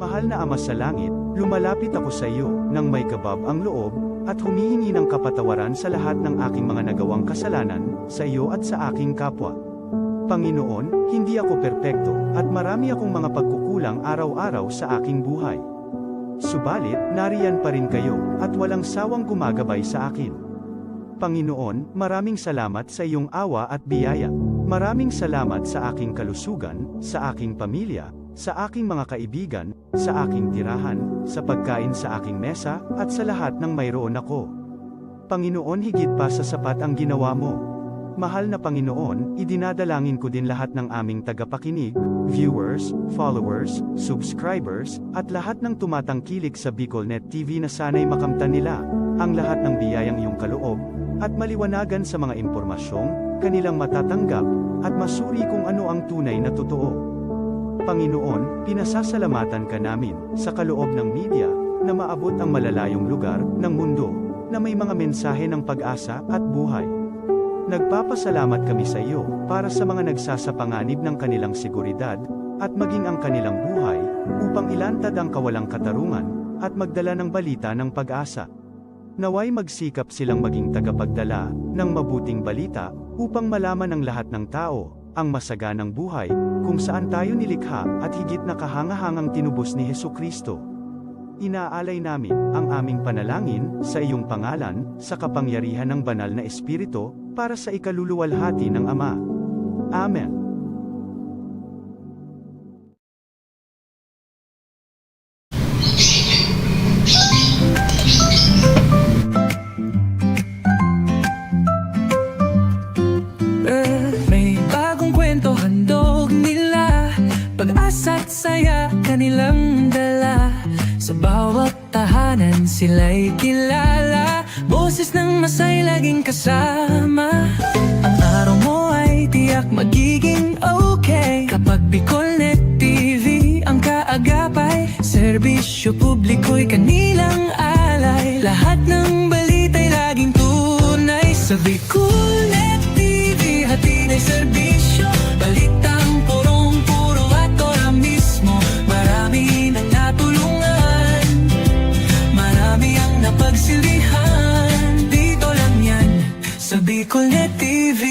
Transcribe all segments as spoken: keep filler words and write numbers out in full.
Mahal na Ama sa Langit, lumalapit ako sa iyo nang may kabab ang loob, at humihingi ng kapatawaran sa lahat ng aking mga nagawang kasalanan, sa iyo at sa aking kapwa. Panginoon, hindi ako perpekto, at marami akong mga pagkukulang araw-araw sa aking buhay. Subalit, nariyan pa rin kayo, at walang sawang gumagabay sa akin. Panginoon, maraming salamat sa iyong awa at biyaya. Maraming salamat sa aking kalusugan, sa aking pamilya, sa aking mga kaibigan, sa aking tirahan, sa pagkain sa aking mesa, at sa lahat ng mayroon ako. Panginoon, higit pa sa sapat ang ginawa mo. Mahal na Panginoon, idinadalangin ko din lahat ng aming tagapakinig, viewers, followers, subscribers, at lahat ng tumatangkilik sa BicolNet T V na sana'y makamtan nila ang lahat ng biyayang iyong kaloob, at maliwanagan sa mga impormasyong kanilang matatanggap, at masuri kung ano ang tunay na totoo. Panginoon, pinasasalamatan ka namin sa kaloob ng media na maabot ang malalayong lugar ng mundo na may mga mensahe ng pag-asa at buhay. Nagpapasalamat kami sa iyo para sa mga nagsasapanganib ng kanilang seguridad at maging ang kanilang buhay upang ilantad ang kawalang katarungan at magdala ng balita ng pag-asa. Nawa'y magsikap silang maging tagapagdala ng mabuting balita upang malaman ng lahat ng tao ang masaganang buhay kung saan tayo nilikha at higit na kahangahangang tinubos ni Jesu-Cristo. Inaalay namin ang aming panalangin sa iyong pangalan, sa kapangyarihan ng Banal na Espiritu, para sa ikaluluwalhati ng Ama. Amen. Eh, may bagong kwento handog nila, pag-asa't saya kanilang dala. Sa bawat tahanan sila'y kilala, boses ng masay laging kasama. Ang araw mo ay tiyak magiging okay kapag BicolNet T V ang kaagapay. Serbisyo publiko'y kanilang alay, lahat ng balita'y laging tunay. Sa BicolNet T V, hatid ay serbisyo, balitang purong-puro at ora mismo. Marami nang natulungan, marami ang napagsilbihan. Dito lang yan, sa BicolNet T V.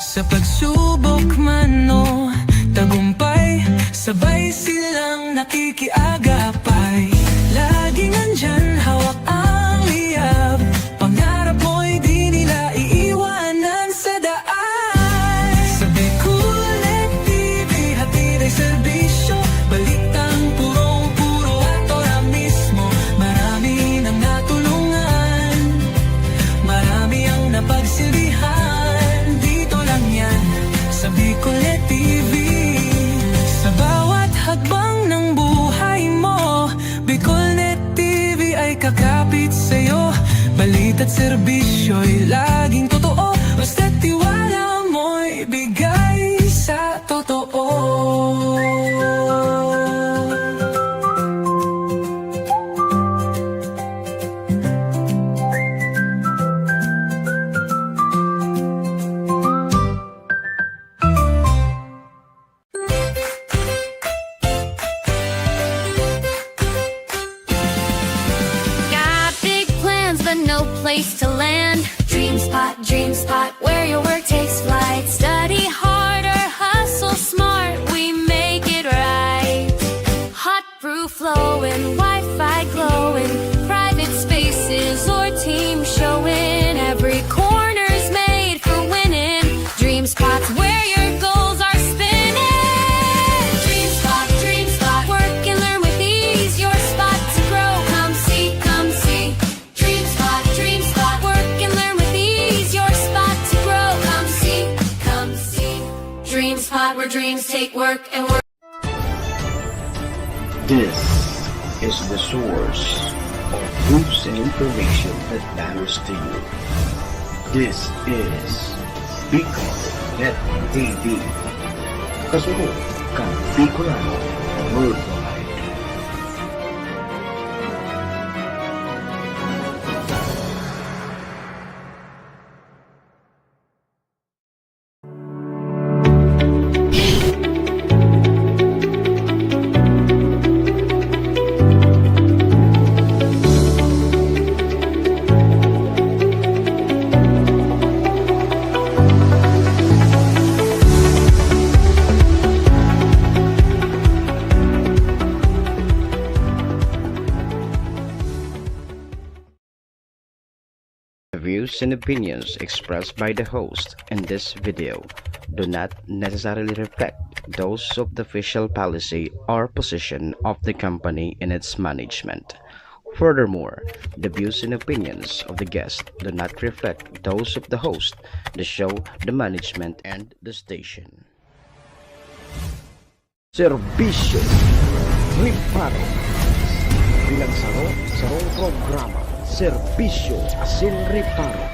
Sa pagsubok man o tagumpay, sabay silang nakikiagapay. Laging andyan, hawak ang liyab, pangarap mo'y di nila iiwanan sa daan. Sa BicolNet T V, hatid ay serbisyo, balitang purong-puro at ora mismo. Marami nang natulungan, marami ang napagsilbihan. Dito lang yan, sa BicolNet T V. Sa bawat hakbang ng buhay mo, BicolNet T V ay kakapit sa'yo. Balita't serbisyo'y laging totoo, basta't tiwala mo'y bigay sa totoo. Got big plans, but no place to land. Dream Spot, Dream Spot, where your work takes flight. Study hard or hustle smart, we make it right. Hot brew flowing, Wi-Fi glowing, private spaces or team showing. Every corner's made for winning. Dream Spot's where your goals are spinning. Dream Spot, Dream Spot, work and learn with ease. Your spot to grow. Come see, come see. Dream Spot, Dream Spot, work and learn with ease. Your spot to grow. Come see, come see. Dream Spot, where dreams take work and work. This is the source of news and information that matters to you. This is Bicol Net T V. Kasunod kan Bicolano Worldwide. The views and opinions expressed by the host in this video do not necessarily reflect those of the official policy or position of the company and its management. Furthermore, the views and opinions of the guest do not reflect those of the host, the show, the management, and the station. Serbisyo Reparo. Bilang saro, sarong programa, Serbisyo asin Reparo.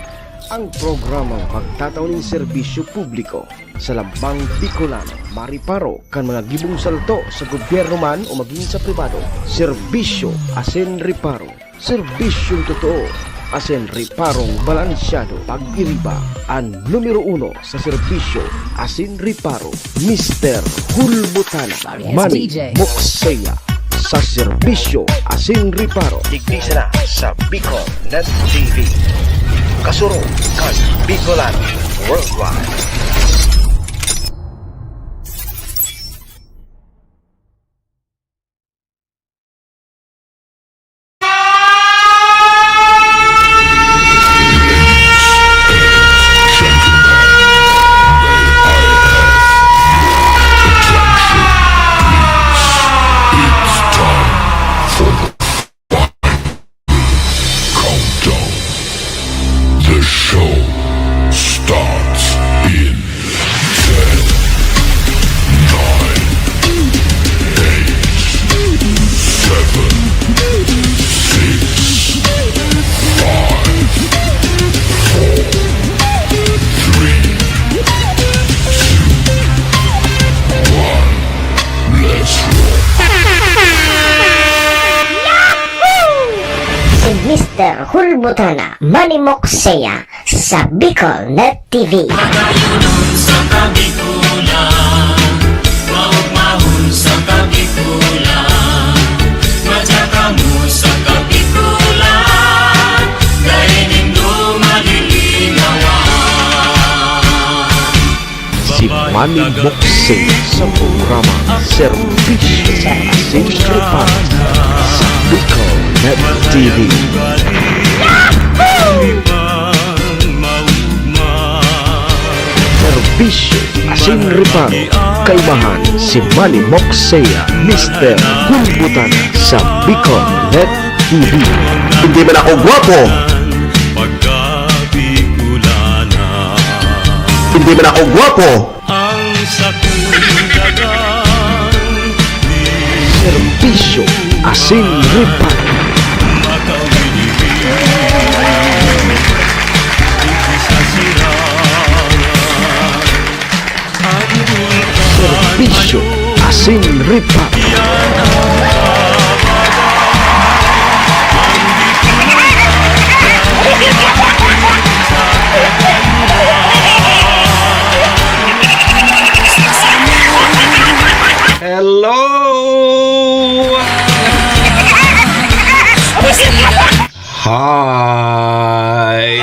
Ang programang magtatao nin serbisyo publiko sa lambang Bicolano, mareparo kan mga gibong salto sa gobyerno man o magin sa pribado. Serbisyo asin Reparo. Serbisyong totoo asin reparong balansyado. Pag-iriba, an numero uno sa serbisyo asin reparo, Mister Hulbutana. Yes, Manny D J. Moksea sa serbisyo asin reparo. Digdi sana sa Bicol Net T V. Kasurog kan Bicolano Worldwide. Countdown. The show starts in ten, nine, eight, seven, six, five, four, three, two, one. Let's roll. Si Mister Hulbutana, Manny Moksea, sa Bicol Net T V. Pagayunon sa Kabikulan, maugmahon sa Kabikulan, madya kamo sa Kabikulan, dai nindo malilinawan. Si Manny Moksea sa programa Serbisyo asin Reparo sa Bicol Net T V. Serbisyo asin reparo, kaimahan si Manny Moksea, Mister Hulbutana sa Bicol Net T V. Hindi man ako gwapo. Hindi man ako gwapo. Ang sakong dagang Serbisyo asin reparo. Serbisyo asin reparo. Hello! Hi!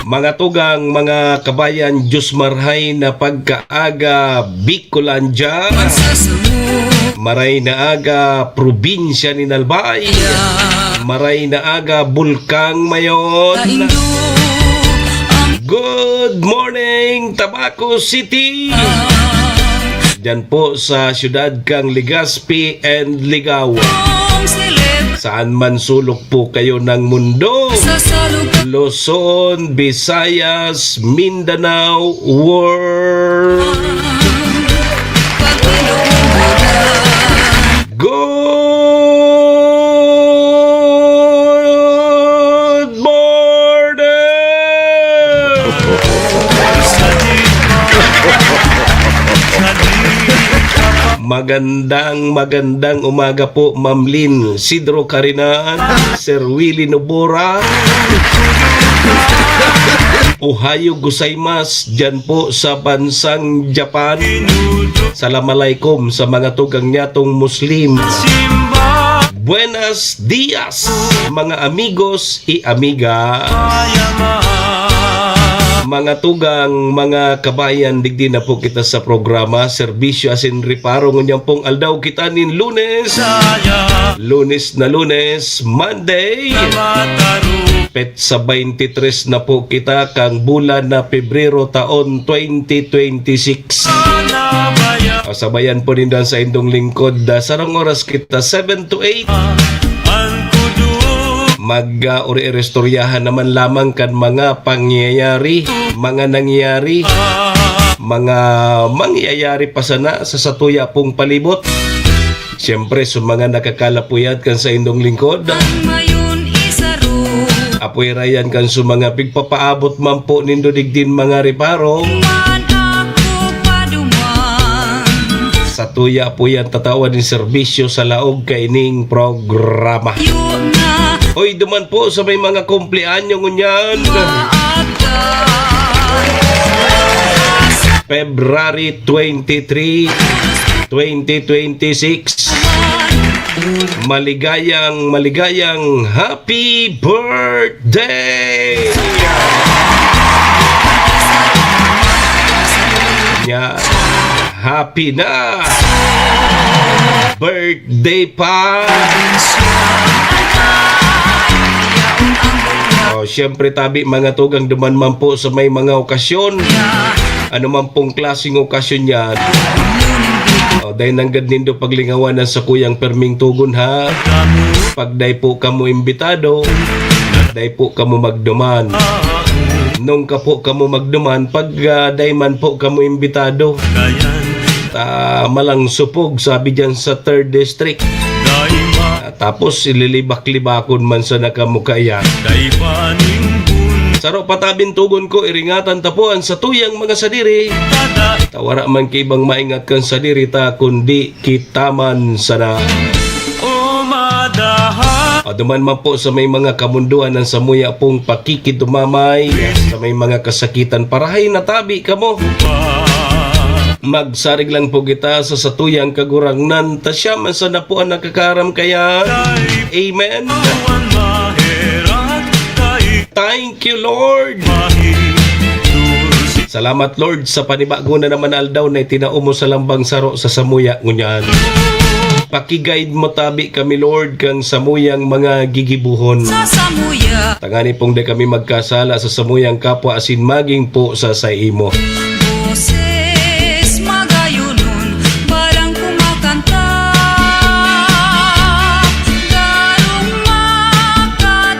Mga tugang, mga kabayan, Diyos marhay na pagkaaga, Bicolandia. Maray na aga, probinsya nin Albay. Maray na aga, Bulkang Mayon. Good morning, Tabaco City. Diyan po sa siyudad kang Legazpi and Ligao. Saan man sulok po kayo ng mundo, Luzon, Visayas, Mindanao, world. Good Magandang, magandang umaga po, Ma'am Lynn Sidro Carinan, Sir Willy Nobora. Ohayo gozaimasu dyan po sa bansang Japan. Salam alaikum sa mga tugang nyatong Muslim. Buenas dias, mga amigos y amiga. Mga tugang, mga kabayan, digdi na po kita sa programa, Serbisyo asin Reparo. Ngunyan pong aldaw kita nin Lunes. Lunes na Lunes, Monday. Petsa twenty-three na po kita, kang bulan na Pebrero, taon twenty twenty-six. Sabayan po nindan sa indong lingkod, ah, sarong oras kita, seven to eight. Mag, ah, uri-iristoryahan naman lamang kan mga pangyayari, mga nangyayari, mga mangyayari pa sana sa satuya pong palibot. Siyempre, sa mga nakakalapuyan kan sa indong lingkod. Apoy rayan kan sa mga pigpapaabot man po nindo digdin mga reparo. Satuya po yan tatawan nin serbisyo sa laog kaining programa. Hoy, duman po sa may mga kumpleanyo ngunyan. February twenty-three, twenty twenty-six. Maligayang, maligayang happy birthday! Nya, happy na birthday pa! Oh, siyempre, tabi, mga tugang, duman man po sa may mga okasyon. Ano man pong klaseng okasyon yan. Oh, dai nanggad nindo paglingawan an sakuyang perming togon, ha? Pag dai po kamo imbitado, dai po kamo magduman. Nung ka po kamo magduman, pag, ah, dai man po kamo imbitado, ta malang supog, sabi diyan sa third district. Ah, tapos ililibak-libakon man sana kamo kaya. Saro pa tabing togon ko, iringatan ta po an satuyang mga sadiri. Ta wara man kaibang maingat kan sadiri ta, kundi kita man sana. Aduman man po sa may mga kamundoan ang samuya pong pakikidumamay, sa may mga kasakitan, parahay na tabi kamo. Magsarig lang po kita sa satuyang Kagurangnan, ta siya man sana po an nakakaaram kaya. Amen. Thank you, Lord. Salamat, Lord, sa panibago na naman aldaw na itinao mo sa lambang saro sa samuya ngunyan. Paki-guide mo tabi kami, Lord, kan samuyang mga gigibohon. Sa samuya. Tangani pong di kami magkasala sa samuyang kapwa asin maging po sa saimo. Boses magayonon, barang kumakanta. Darong makataram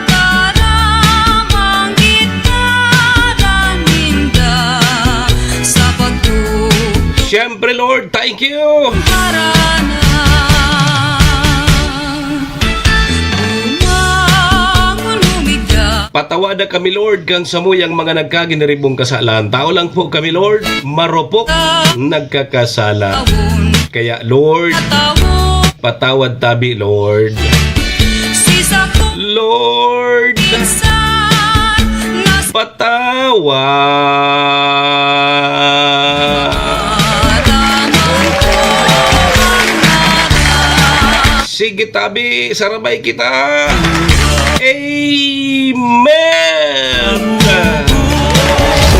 ang gitara ninda sa pagtugtog. Siyempre, Lord, thank you. Harana. Bumangon, humigda. Patawada kami, Lord, kan samuyang mga nagkaginiribong kasalan. Tao lang po kami, Lord, marupok, nagkakasala. Kaya, Lord, patawad tabi, Lord. Lord, patawad. Sige tabi, sarabay kita. Amen.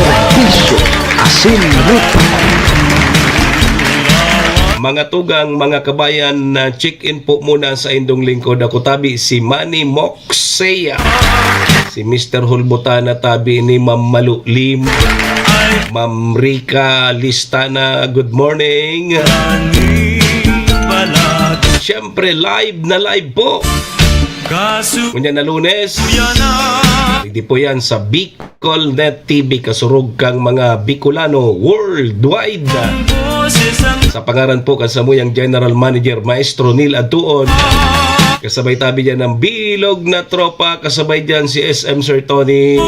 Serbisyo asin lupa. Mga tugang, mga kabayan, na check-in po muna sa indong lingkod. Ako tabi si Manny Moxea. Si Mister Hulbutana tabi ni Ma'am Malulim. Ma'am Rica Listana, good morning. Siyempre, live na live po. Ngunyan na Lunes. Hindi po yan sa Bicol Net T V, kasurog kang mga Bicolano worldwide. Sa pangaran po kan samuyang General Manager, Maestro Neil Adtuon. Kasabay tabi dyan ng bilog na tropa, kasabay dyan si S M Sir Tony.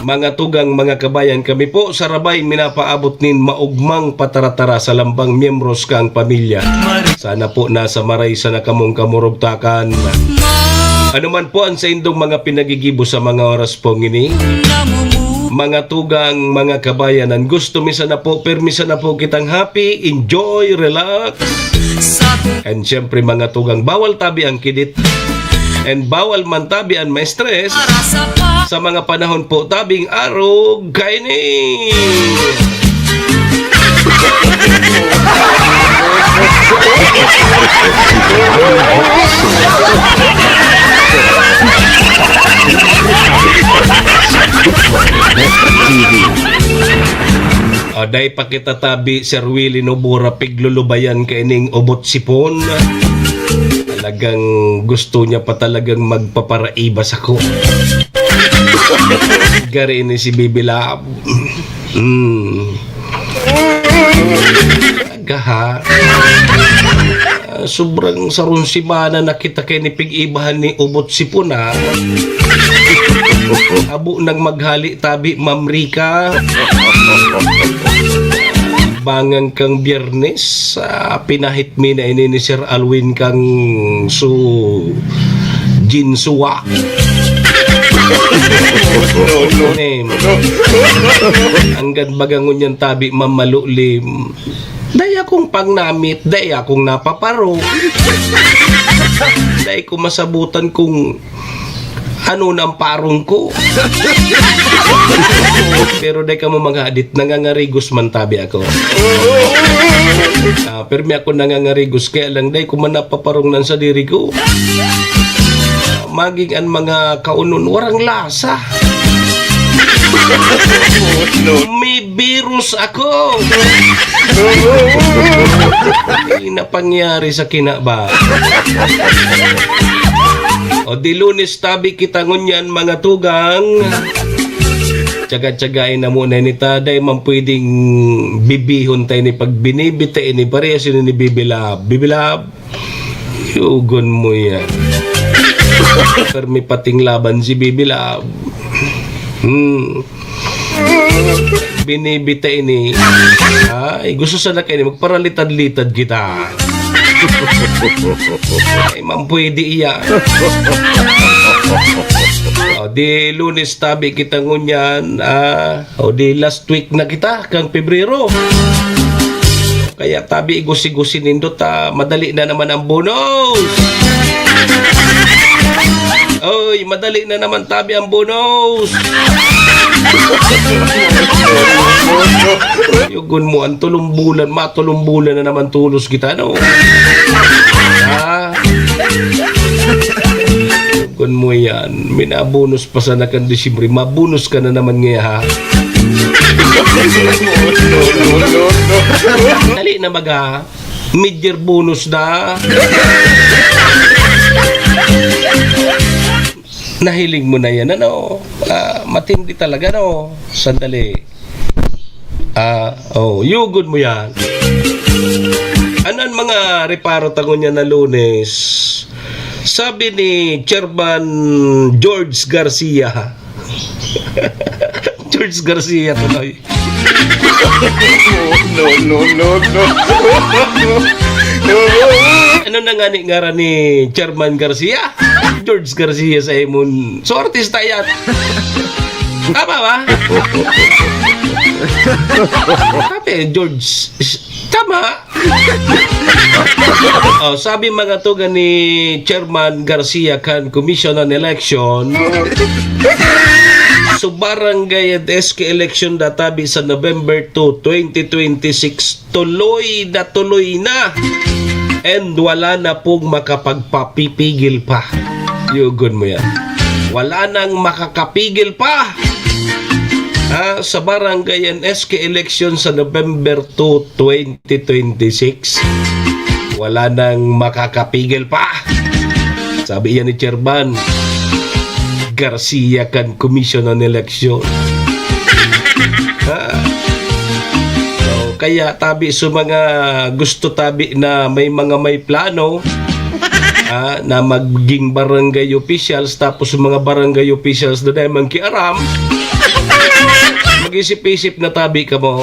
Mga tugang, mga kabayan, kami po sa Rabay minapaabot nin maugmang pataratara sa lambang miyembros kang pamilya. Sana po nasa maray sana kamong kamurugtakan. Ano man po ang saindong mga pinagigibo sa mga oras pong ini, mga tugang, mga kabayan, ang gusto mi sana po, permi sana po kitang happy, enjoy, relax. And syempre, mga tugang, bawal tabi ang kidit. And bawal man tabi ang ma-stress. Sa mga panahon po tabing arog kaini. O, dai pa kita tabi, Sir Willie Nobura, piglulubayan kaining ubot sipon. Talagang gusto niya pa talagang magpaparaiba sako. Gari ini si Bibi Love. Hmm. Gaha. Ah, sobrang sarong semana na kita kay ni pig-ibahan ni ubot sipon, ah. Abo nang maghali tabi, Ma'am Rica. Bangang kang Biyernes, ah, pinahit mi na ini ni Sir Alwin kang su Jinsuwa. Name. Anggad baga ngunyan tabi, Ma'am Malulim. Dai akong pangnamit, dai akong napaparong. Dai ko masabutan kung ano nang parong ko. Pero dai kamo maghadit, nangangarigos man tabi ako. Ah, permi ako nangangarigos, kaya lang dai ko man napaparong nan sadiri ko. Maging an mga kaunon, warang lasa. May virus ako. Ay, napangyari sa kina ba? O di Lunes tabi kita ngunyan, mga tugang. Tsaga-tsagain na muna ini ta. Dai man pwedeng bibihon tayo ni pag binibitay ini. Parehas yun ni Bibi Love. Bibi Love, yugon mo yan. Permi pating laban si Bibi Love. Hmm. Binibitay ini. Ay, gusto sana kayo ni magparalitad-litad kita. Ay, man pwede iya. O, di Lunes tabi kita ngunyan, ah, o di last week na kita, kang Pebrero. Kaya tabi, igusi-gusi nindot, ah, madali na naman ang bonus. Oy, madali na naman tabi ang bonus. Yugon mo, ang tulong bulan, matulong bulan na naman tulos kita, no? Ha? Yugon mo yan. Minabonus pa sana kan Disyembre, mabonus ka na naman ngaya, ha? Dali na baga, mid-year bonus na. Nahiling mo na yan, ano? Ah, matindi talaga, no? Sandali. Ah, oh, yugon mo yan. Ano ang mga reparo ta ngunyan na Lunes? Sabi ni Chairman George Garcia. George Garcia tuloy. No, no, no, no. Ano na nga ni ngaran ni Chairman Garcia? George Garcia sa imon. So, artista yan. Tama ba? Sabi, George, tama. Oh, sabi mga tuga ni Chairman Garcia kan Commission on Election, so barangay and S K election databi sa November two, twenty twenty-six, tuloy na tuloy na. And wala na pong makapagpapipigil pa. Yugon mo yan. Wala nang makakapigil pa. Ha? Sa barangay and S K election sa November two, twenty twenty-six, wala nang makakapigil pa. Sabi yan ni Chairman Garcia kan Commission on Election. Ha? So, kaya tabi sa mga gusto tabi na may mga may plano, ah, na maging barangay officials, tapos yung mga barangay officials na dahil mangkiaram, Mag-isip-isip na tabi kamo.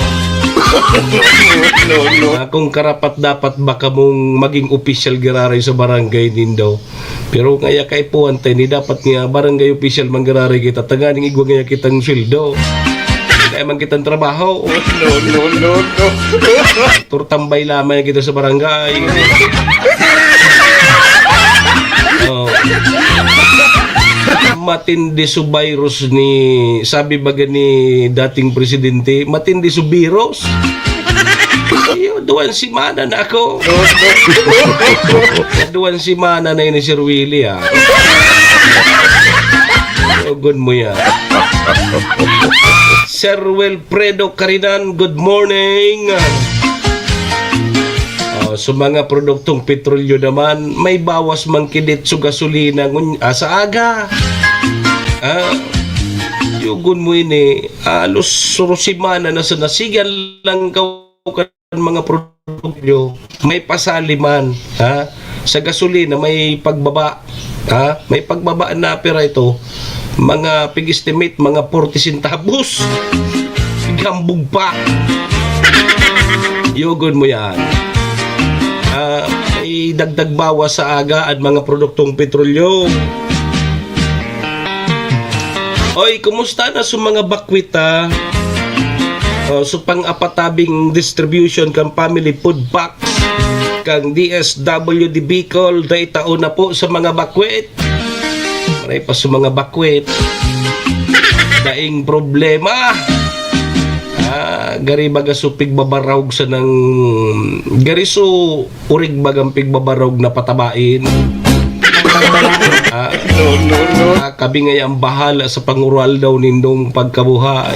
No, no. Ah, kung karapat-dapat ba kamong maging opisyal giraray sa barangay nindo? Pero ngaya kaipuhan tayo ni dapat nga barangay opisyal man giraray kita, tanganing igwa ngaya kitang sweldo. Kaya man kitang trabaho. No, no, no, no. Turtambay lamang kita sa barangay. Oh. Matindi su virus ni, sabi baga ni dating presidente, matindi su virus. Iyo, duwan semana na ako. Duwan semana na ini, Sir Willie, ah. Ogon mo yan. Sir Wilfredo Carinan, good morning. Oh, sa mga produktong petrolyo naman, may bawas man kidit sa gasolina ngun-, ah, sa aga. Ah, yugon mo ini, halos suro semana na sa nasigan lang kaw kan mga produkto, may pasali man, ha? Sa gasolina, may pagbaba, ha? May pagbaba na pira ito, mga pig-estimate, mga forty centavos. Gambog pa. Yugon mo yan. Ah, may dagdag bawas sa aga an mga produktong petrolyo. Oy, kumusta na sa mga bakwit, ah? Oh, so pang-apat tabing distribution kan family food pack kang D S W D Bicol, dai tao na po sa mga bakwit. Maray pa sa mga bakwit. Daing problema. Ah, gari baga su pigbabarog sa nang, gari su urig bagang pigbabarog na patabain. Ah, no, no, no. Ah, kami ngaya ang bahala sa panguraldaw nindong pagkabuhay.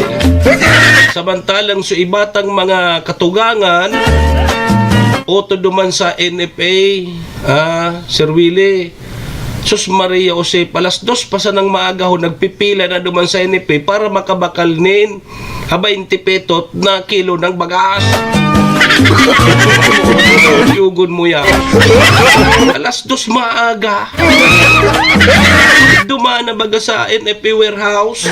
Samantalang sa iba tang mga katugangan, utod duman sa N F A, ah, Sir Willie, Sus Maria Josep, alas dos pa sanang maagahon, nagpipila na duman sa N F A para makabakal nin a baynte petot na kilo ng bagas. Yugon mo yan. Alas dos maaga. Duman na baga sa N F A warehouse.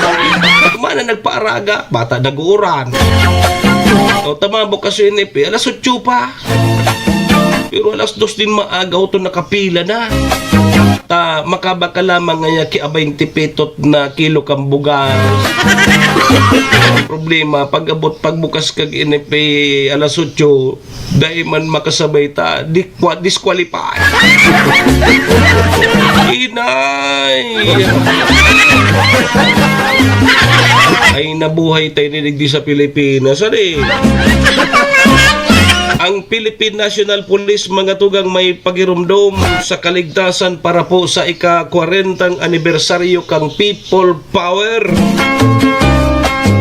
Duman na nagpaaraga. Bata nag-uuran. O, tama, bukas yung N F A. Alas otso pa. Pero alas dos din maaga, oto nakapila na. Ta, makabakal lamang ngaya ki a baynte petot na kilo kan bugas. Ang problema, pag-abot, pagbukas kag N F A alas otso, dai man makasabay ta, di-, disqualify. Inay! Ay, nabuhay tayo ni digdi sa Pilipinas, ano eh? Ang Philippine National Police, mga tugang, may pagirumdom sa kaligtasan para po sa ika-kwarentang anibersaryo kang People Power.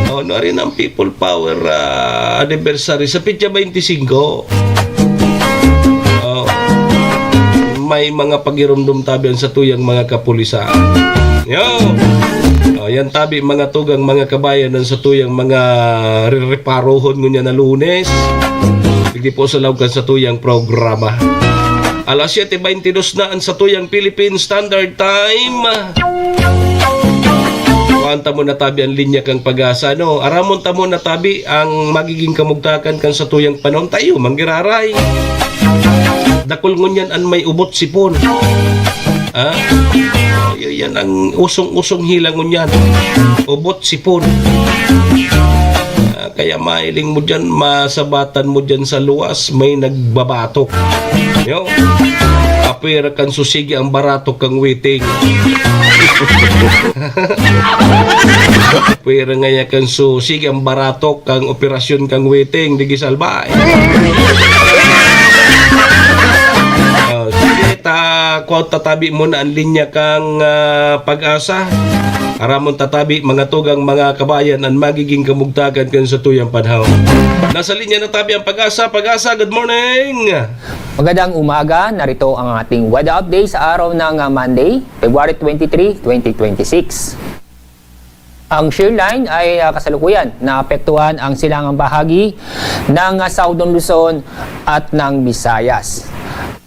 Oh, ano rin ang People Power, ah, anniversary sa petsa baynte singko? Oh, may mga pagirumdom tabi an satuyang mga kapulisan. Yo! Oh, yan tabi, mga tugang, mga kabayan, an satuyang mga rereparohon ngunyan na Lunes. Digdi po sa laog kan satuyang programa. Alas siyete baynte dos na an satuyang Philippine Standard Time. Kuhaan ta muna tabi an linya kan Pag-asa, no? Aramon ta muna tabi an magiging kamugtakan kan satuyang panahon. Tayo, manggiraray. Dakul ngunyan an may ubot sipon. Ha? Ay, yan ang usong-usong hila ngunyan. Ubot sipon. Ah, kaya mahiling mo dyan, masabatan mo dyan sa luwas, may nagbabatok. Yo. Apwera kan su sige ang baratok kang waiting. Apwera ngaya kan su sige ang baratok kang operasyon kang waiting, digi salbay. Oh, sige, ta, kuha tatabi mo na ang linya kang, ah, Pag-asa. Aramon tatabi, mga tugang, mga kabayan, an magiging kamugtakan kan satuyang panahon. Nasa linya na tabi ang Pag-asa. Pag-asa, good morning! Magandang umaga. Narito ang ating weather update sa araw ng, ah, Monday, February twenty-three, twenty twenty-six. Ang shear line ay, ah, kasalukuyan naapektuhan ang silangang bahagi ng, ah, Southern Luzon at ng Visayas.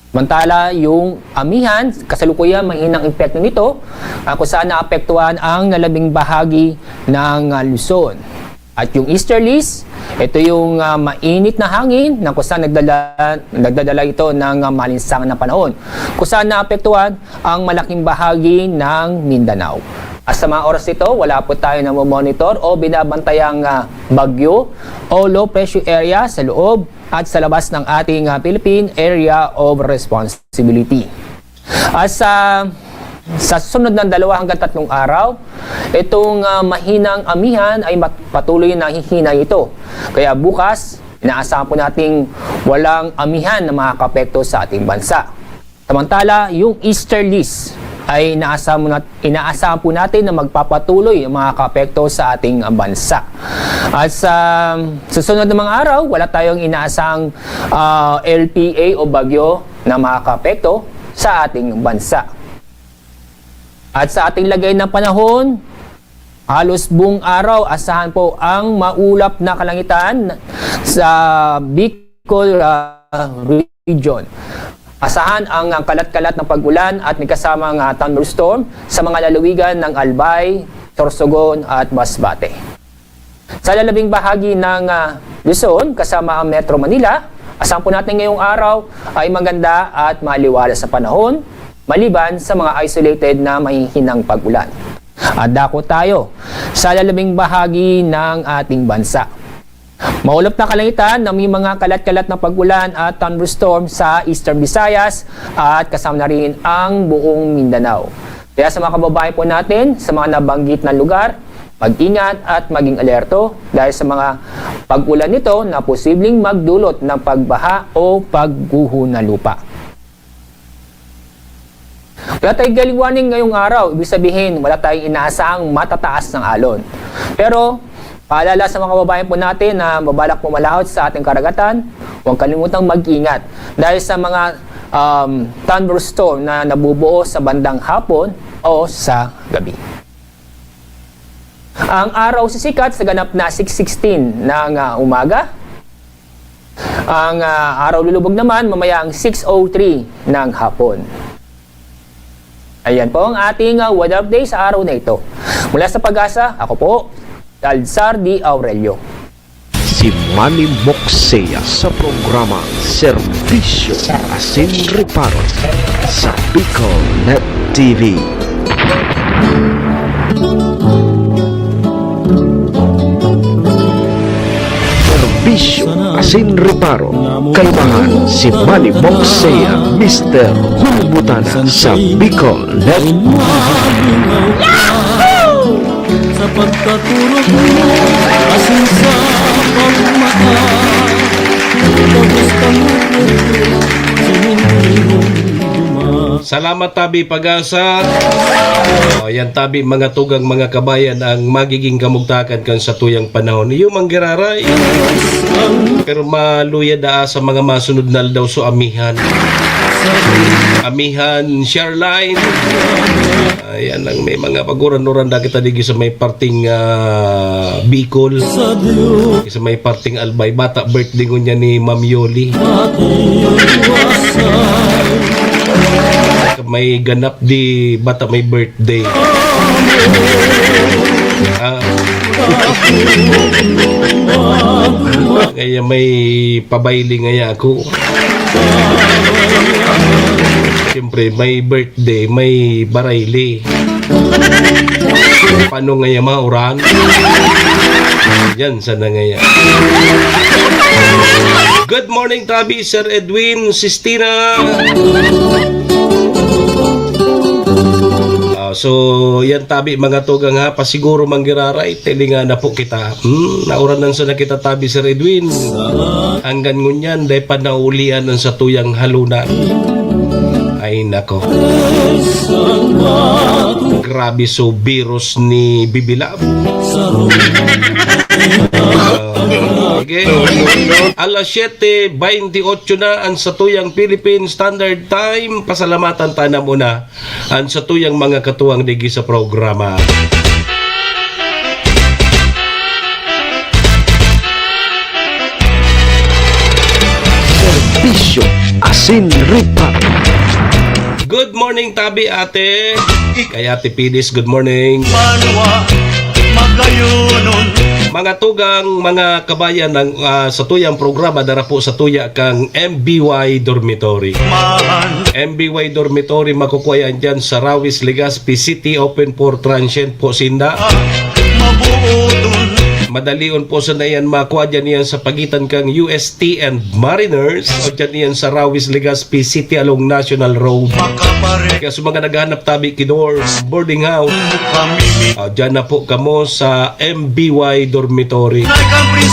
Samantala, yung amihan, kasalukuyan mahinang epekto nito, ah, kung saan naapektuhan ang lalabing bahagi ng, ah, Luzon. At yung easterlies, ito yung, ah, mainit na hangin na kung saan nagdala-, nagdadala ito ng, ah, maalinsangan na panahon, kung saan naapektuhan ang malaking bahagi ng Mindanao. At sa mga oras nito, wala po tayo namomonitor o binabantayang, ah, bagyo o low pressure area sa loob at sa labas ng ating, ah, Philippine Area of Responsibility. At sa, sa susunod na dalawa hanggang tatlong araw, itong, ah, mahinang amihan ay mat-, patuloy na hihinay ito. Kaya bukas, inaasahan po nating walang amihan na makakaapekto sa ating bansa. Samantala, yung easterlies ay inaasahan mo nat-, inaasahan po natin na magpapatuloy ang mga kaapekto sa ating bansa. At sa susunod na mga araw, wala tayong inaasahang, ah, L P A o bagyo na makakaapekto sa ating bansa. At sa ating lagay ng panahon, halos buong araw, asahan po ang maulap na kalangitan sa Bicol, ah, region. Asahan ang, ah, kalat-kalat na pag-ulan at may kasamang, ah, thunderstorm sa mga lalawigan ng Albay, Sorsogon at Masbate. Sa lalabing bahagi ng, ah, Luzon, kasama ang Metro Manila, asahan po natin ngayong araw ay maganda at maliwalas sa panahon, maliban sa mga isolated na mahihinang pag-ulan. At dako tayo sa lalabing bahagi ng ating bansa. Maulap na kalangitan na may mga kalat-kalat na pag-ulan at thunderstorm sa Eastern Visayas at kasama na rin ang buong Mindanao. Kaya sa mga kababayan po natin sa mga nabanggit na lugar, mag-ingat at maging alerto dahil sa mga pag-ulan nito na posibleng magdulot ng pagbaha o pagguho na lupa. Wala tayong gale warning ngayong araw, ibig sabihin, wala tayong inaasahang matataas na alon. Pero, paalala sa mga kababayan po natin na mabalak pumalahot sa ating karagatan, huwag kalimutang mag-ingat dahil sa mga, um, thunderstorm na nabubuo sa bandang hapon o sa gabi. Ang araw sisikat sa ganap na six sixteen ng, ah, umaga. Ang, ah, araw lulubog naman mamayang six oh three ng hapon. Ayan po ang ating, ah, weather update sa araw na ito. Mula sa Pag-asa, ako po, Alzar D. Aurelio. Si Manny Moksea sa programa Serbisyo Asin Reparo sa Bicol Net T V. Serbisyo Asin Reparo, kaimahan si Manny Moksea, Mister Hulbutana sa Bicol Net. Sa pagkaturog mo, asin sa pagmata, gabos kang lukot, sinumpay mong duman. Salamat, Tabi Pag-asa. O, yan, Tabi, mga tugang, mga kabayan, ang magiging kamugtakan kan satuyang panahon. Iyo, Manggiraray. Pero maluya daa sa mga masunod na aldaw, so amihan. Amihan, Sharline. Ayan lang, may mga paguran-uran na kita digi sa may parting, ah, Bicol. Sa may parting Albay. Bata birthday ngunyan ni Ma'am Yoli. May ganap di bata may birthday. Ah. Kaya may pabaili ngaya ako. Siyempre, may birthday, may barayli. Paano ngaya mauran? Yan, sana ngaya. Good morning, Tabi, Sir Edwin, Sistina. Ah, so, yan, Tabi, mga tugang, ha, pasiguro manggiraray, telinga na po kita. Hmm, nauranan sa na kita, Tabi, Sir Edwin. Hanggang ngunyan, dai pa naulian ang satuyang halunan. Ay, nako. Grabe, so virus ni Bibilab. Ah, okay. Alas siyete baynte otso na ang satuyang Philippine Standard Time. Pasalamatan ta na muna ang satuyang mga katuwang digi sa programa. Serbisyo Sinripa. Good morning, tabi, ate. Kay Ate Pidis, good morning. Banwa, magayonon. Mga tugang, mga kabayan ng, ah, sa tuyang programa, dara po sa tuya kang M B Y Dormitory. Mahan. M B Y Dormitory, makukuha yan dyan sa Rawis, Legazpi City, open for transient po sinda. Mabuoton. Madalion po sa na yan, makuha dyan yan sa pagitan kang U S T and Mariners, o dyan yan sa Rawis, Legazpi City along National Road. Makapare. Kaya sa mga naghahanap tabi, kidor, boarding house, Kami. Ah, dyan na po kamo sa M B Y Dormitory.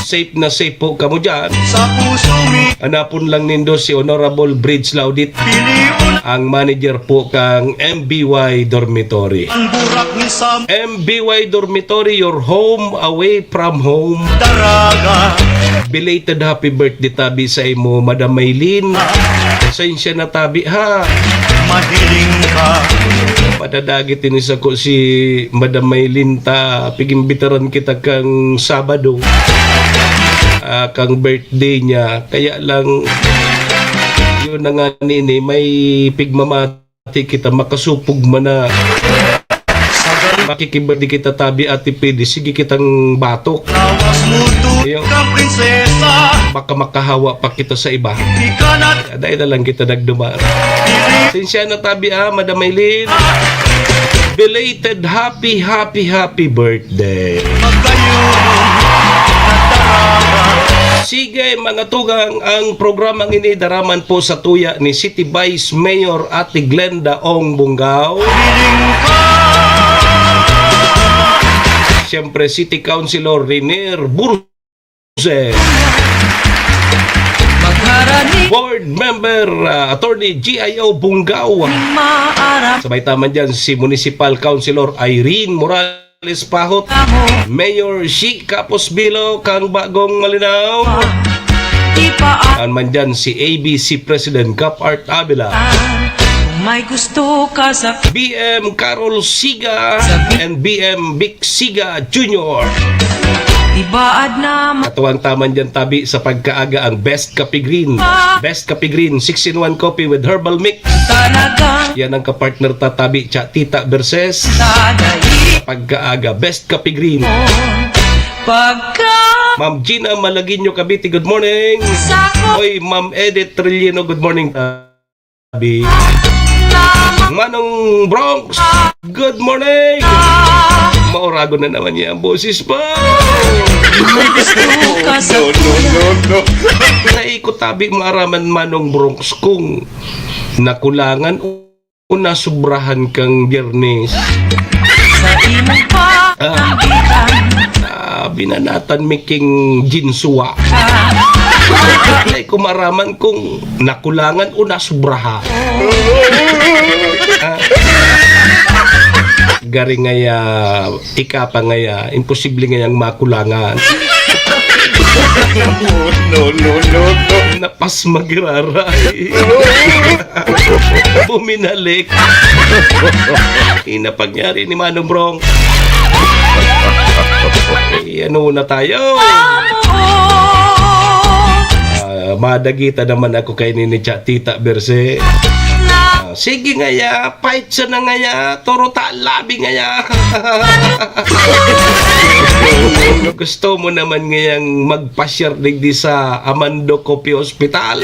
Safe na safe po kamo dyan. Sa puso mi. Hanapon lang nindo si Honorable Bridge Laudit, Pilion. Ang manager po kang M B Y Dormitory. Ang burak ni Sam. M B Y Dormitory, your home away from home. Daraga. Belated happy birthday tabi sa imo, Madam Maylin. Pasensya na tabi, ha? Mahiling ka. Padadagit ini sako si Madam Maylin ta, pigimbitaran kita kang Sabado. Ah, kang birthday niya. Kaya lang, yun na nga nini, may pigmamati kita, makasupog man na. Makikibirthday kita tabi, Ate Pidi, sige kitang batok. Lawas mo to, Iyo. Kang prinsesa. Baka makahawa pa kita sa iba. Di ka na Dahil na lang kita nagduman. Sensya na tabi, ah, Madam Maylin. Belated happy, happy, happy birthday. Magkayo. Sige, mga tugang, ang programang ini daraman po sa tuya ni City Vice Mayor Ate Glenda Ong Bungao. Siyempre, City Councilor Renier Burse. Board Member, ah, Attorney G I O Bungao. Sabay taman dyan si Municipal Councilor Irene Morales Pahot, Mayor Shi Capos Bilo, kang bagong malinaw. An man dyan si A B C President Gap Art Avila. May gusto ka sa B M Carol Siga and B M Vic Siga Junior. Ibaad na ma- Katuwang taman dyan tabi sa pagkaaga ang Best Kape Green. Best Kape Green, six-in-one coffee with herbal mix. Talaga. Yan ang kapartner tatabi, Cha Tita Verses. Pagkaaga, Best Kape Green. Pagka Ma'am Gina Malagueño, Cavite, good morning. Oy, Ma'am Edith Trillino, good morning. Sabi, Manong Bronx, good morning! Mauragon na naman niya ang boses pa. No, no, no, no. Naikot tabi maaraman, Manong Bronx, kung nakulangan o nasobrahan kang Biyernes. Sa imo pa Ah. Ang bitan. Ah, binanatan mi king ginsuwa. Ay, kumaraman kung nakulangan o nasubraha. Ah. Gari ngaya, ika pa ngaya, imposible ngayang makulangan. No, no, no, no. Napas magiraray. Buminalik. Inapagyari ni Manong Brong. Ay, ano na tayo? Ah, madagita naman ako kay ni, ni Cha-, Tita Berse. Ah, sige ngaya, fight sana ngaya, toro ta labi ngaya. Gusto mo naman ngayang magpa-share digdi sa Amando Copy Hospital?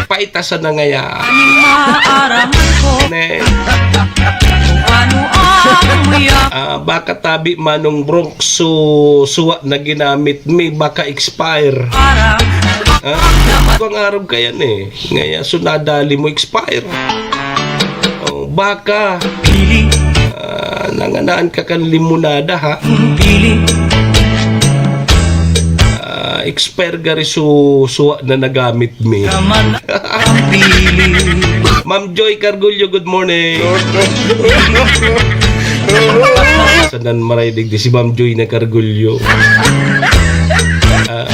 Paitasan na ngaya. Maaram ko Ne. Kung ano ang muya. Ah, baka tabi, Manong Bronx, su-, suwa na ginamit mi, baka expire. Para Ah, kung arog ka yan eh. Ngaya, so nadali mo, expire. Oh, baka. Pili. Ah, nanganaan ka kan limonada, ha? Pili. Ah, expire gari su-, suwa na nagamit mi. Kaman ang pili. Ma'am Joy Cargullo, good morning. Sanan maray digdi si Ma'am Joy na Cargullo. Ah,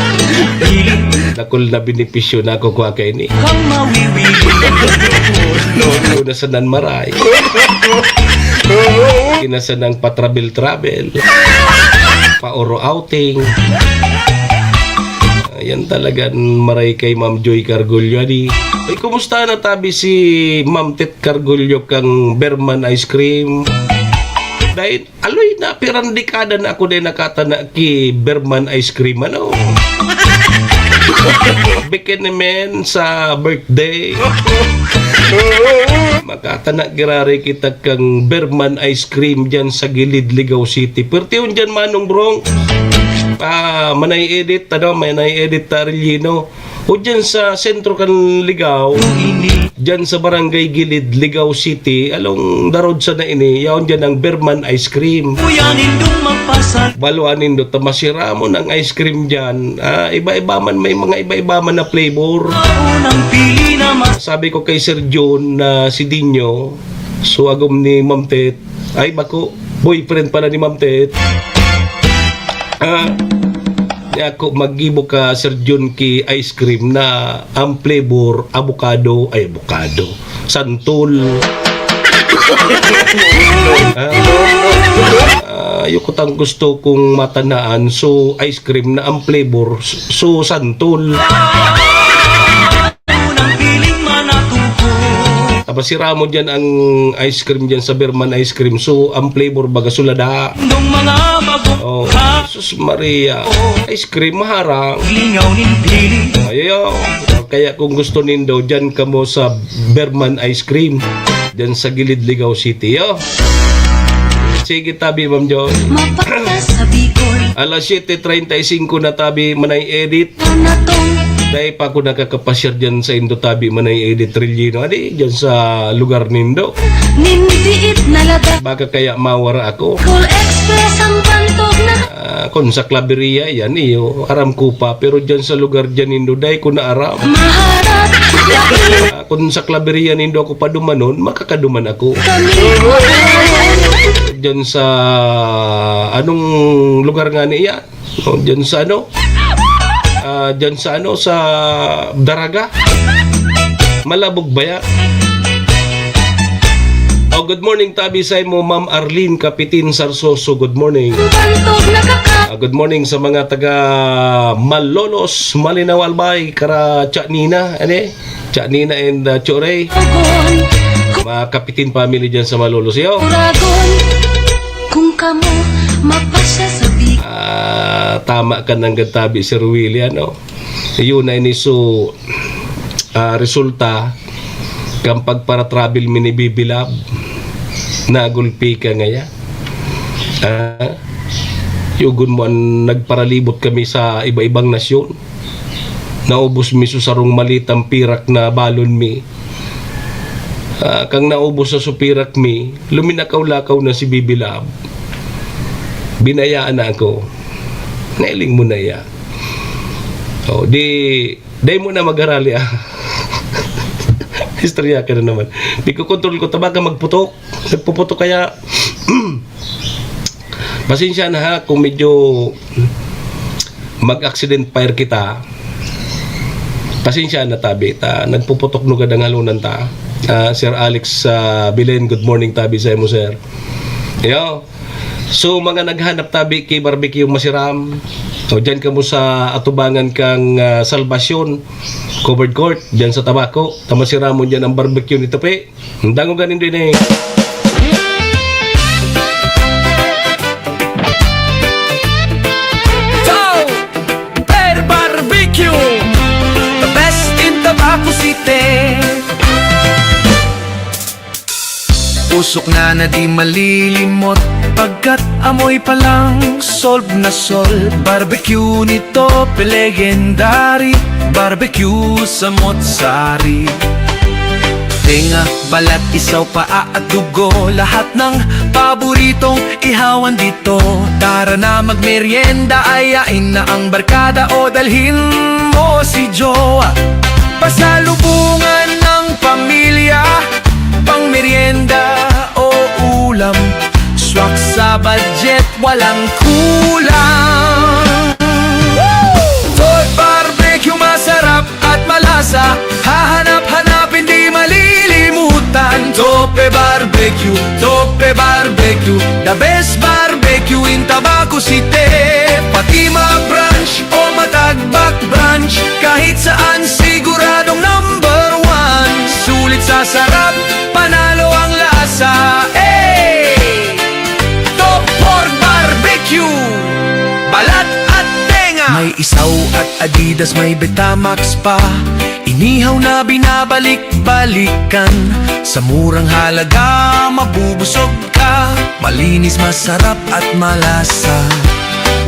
dakul na benepisyo na ako kuha kay ni. Kang mawiwili. Una sa nanmaray. Kinasanang pa-travel-travel. Pa-oro outing. Yan talagang maray kay Ma'am Joy Cargullo, adi. Ay, kumusta na tabi si Ma'am Tet Cargullo kang Berman Ice Cream? Dahil aloy na, pirang dekada na ako din nakatana ki Berman Ice Cream, ano? Bikini men sa birthday. Makatana giraray kita kang Berman Ice Cream dyan sa gilid, Ligao City. Pertihon dyan, Manong Bronx. Ah, manay edit, ano, manay edit ta, Arellino. O dyan sa sentro kan Ligao, dyan sa barangay Gilid, Ligao City, along darod sana ini, yaon dyan ang Berman Ice Cream. Kuya nindong magpasan. Balo, ah, nindot, masiramon ang ice cream dyan. Ah, iba-iba man, may mga iba-iba man na flavor. Unang pili naman. Sabi ko kay Sir Jun na si Dinho, so agom ni Ma'am Tet, ay, bako, boyfriend pala ni Ma'am Tet. Ah, di ako, maggibo ka, Sir Jun, ki ice cream na ang flavor avocado, ay, avocado, santol. Ah, ah, ayoko tang gusto kong matanaan, so ice cream na ang flavor, so santol. Tapos sira mo dyan ang ice cream dyan sa Berman Ice Cream. So, ang flavor baga sulada. Nung mga mabu- Oh, Jesus Maria. Ice cream, maharang. Lingaw nin pili. Ayo. Kaya kung gusto nindo, dyan kamo sa Berman Ice Cream. Dyan sa gilid, Ligao City, yo. Sige, tabi, Ma'am Joy. Mapakta sa Bicol. Alas siyete treinta y cinco na, tabi, manay edit. Dai pa ako nakakapasyar dyan sa Indo, tabi, manay edit Rellino. Adi, dyan sa lugar nindo. Nindiit na lada. Baka kaya mawara ako. Cool Express ang bantog na. Ah, kung sa Claveria, yan iyo. Aram ko pa, pero dyan sa lugar dyan nindo, dai ko na aram. Maharap. Ah, kung sa Claveria nindo ako padumanon, makakaduman ako. Kami. Dyan sa, anong lugar nga niya? Oh, dyan sa ano? Ah, dyan sa ano, sa Daraga. Malabog ba yan? Oh, good morning, tabi sa imo, Ma'am Arlene Capitin Sarsoso. Good morning. Bantog na kaka- Ah, good morning sa mga taga Malolos, Malinaw, Albay, kara Cha Nina, ane? Cha Nina and, ah, Cho Ray. Mga Capitin family dyan sa Malolos, yo. Uragon. Kung kamo mapasya sa Bicol. Ah, tama ka nanggad, tabi, Sir Willie, ano? Yun na ini, so, ah, resulta kan pagpara-travel mi ni Bibi Love. Nagulpi ka ngaya. Ah, yugon mo an nagparalibot kami sa iba-ibang nasyon. Naubos mi sa sarong malitang pirak na balon mi. Ah, kan naubos na so pirak mi, luminakaw-lakaw na si Bibi Love. Binayaan na ako. Nailing mo na iya. Oh, di, dai mo na mag-arali, ah. Istorya ka na naman. Di ko kontrol ko, taba ka magputok. Nagpuputok kaya. Pasensya na ha, kung medyo mag-accident fire kita. Pasensya na, tabi ta. Nagpuputok lugad ang halunan ta. Ah, Sir Alex, ah, Belen, good morning, tabi sa imo, sir. Yo. So, mga naghanap, tabi, ki barbecue masiram. O, dyan kamo sa atubangan kang, ah, Salvacion, Covered Court, dyan sa Tabaco. Ta masiramon dyan ang barbecue ni Tupi. Ang dangogan nindo ini. Chow! Per Barbecue, the best in Tabaco City. Usok na na di malilimot, pagkat amoy pa lang solve na solve. Barbecue ni Tope, legendary. Barbecue sa Motsari. Tenga, balat, isaw, paa at dugo, lahat ng paboritong ihawan dito. Tara na magmeryenda, ayain na ang barkada o dalhin mo si jowa. Pasalubungan ng pamilya, pang meryenda o ulam. Swak sa budget, walang kulang. Toy Barbecue, masarap at malasa. Hahanap-hanapin, di malilimutan. Tope Barbecue, Tope Barbecue, the best barbecue in Tabaco City. Pati mga brunch o matagbak brunch. Saan siguradong number one? Sulit sa sarap, panalo ang lasa. Eh! Top Pork Barbecue! Balat at tenga! May isaw at Adidas, may Betamax pa. Inihaw na binabalik-balikan. Sa murang halaga, mabubusog ka. Malinis, masarap at malasa.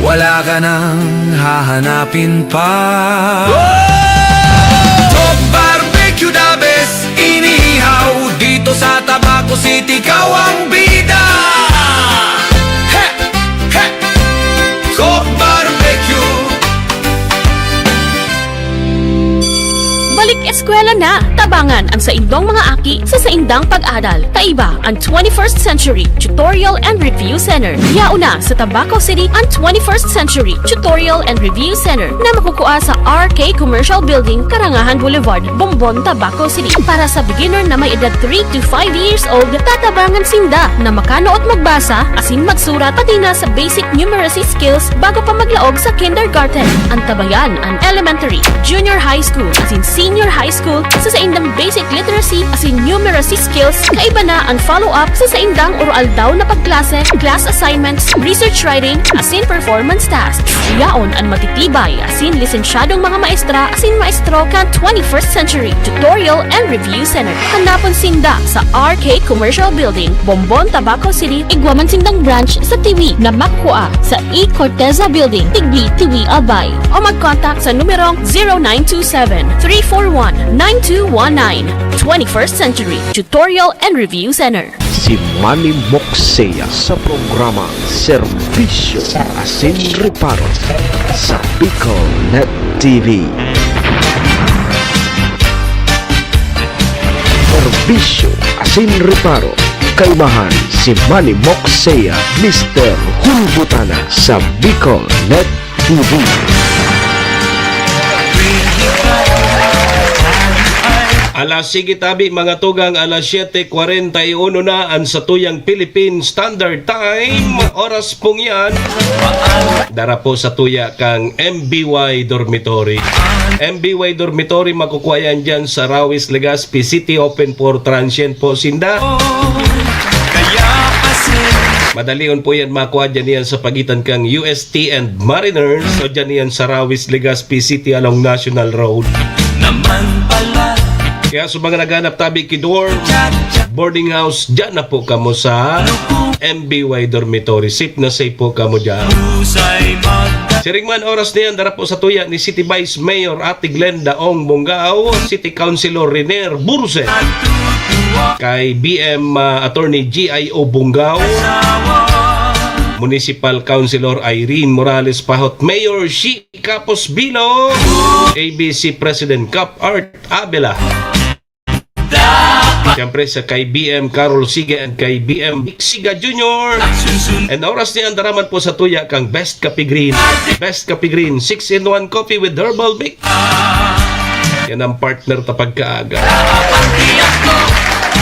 Wala ka nang hahanapin pa. Top Barbecue, the best inihaw. Dito sa Tabaco City, ikaw ang bida. He! He! Top Barbecue. Balik eskwela na! Tabangan an saindong mga aki sa saindang pag-adal. Kaiba an twenty-first Century Tutorial and Review Center. Yaon na sa Tabaco City an twenty-first Century Tutorial and Review Center na makukua sa R K Commercial Building, Karangahan Boulevard, Bombon, Tabaco City. Para sa beginner na may edad three to five years old, tatabangan sinda na makanood magbasa asin magsurat, pati na sa basic numeracy skills bago pa maglaog sa kindergarten. Antabayan an elementary, junior high school, asin senior high school sa saindang basic literacy asin numeracy skills. Kaiba na an follow-up sa saindang oro-aldaw na pagklase, class assignments, research writing, asin performance tasks. Yaon an matitibay asin lisensyadong mga maestra asin maestro kan twenty-first Century Tutorial and Review Center. Hanapon sinda sa R K Commercial Building, Bombon, Tabaco City, igwa man sindang branch sa Tiwi na makukua sa E Corteza Building, Tigbi, Tiwi, Albay. O mag-contact sa numerong zero nine two seven, three four one, nine two one nine. Twenty-first Century Tutorial and Review Center. Si Manny Moksea sa programa Serbisyo asin Reparo sa Bicol Net T V. Serbisyo asin Reparo, kaibahan si Manny Moksea, Mister Hulbutana sa Bicol Net T V. Alas, sige tabi, mga tugang, alas siyete kwarenta y uno na an satuyang Philippine Standard Time. Oras pong yan, dara po satuya kang M B Y Dormitory. M B Y Dormitory, makukuha yan dyan sa Rawis, Legazpi City. Open for transient po sinda. Madalion po yan makuha dyan yan sa pagitan kang U S T and Mariners. So dyan yan sa Rawis, Legazpi City along National Road. Naman pala. Kaya sa mga naghanap tabi ki dorm, boarding house, dyan na po kamo sa M B Y Dormitory. Safe na safe po kamo dyan. Siring man, oras na yan, dara po satuya ni City Vice Mayor Ate Glenda Ong Bongao, City Councilor Renier Burse, kay B M, ah, Attorney G I O Bongao, Municipal Councilor Irene Morales Pahot, Mayor Shi Capos Bilo, A B C President Cap Art Abela. Siyempre sa kay B M Carol Siga and kay B M Vic Siga Junior. And oras niya, dara man po satuya kang Best Coffee Green. Best Coffee Green, six-in-one coffee with herbal mix. Yan ang partner ta pagkaaga.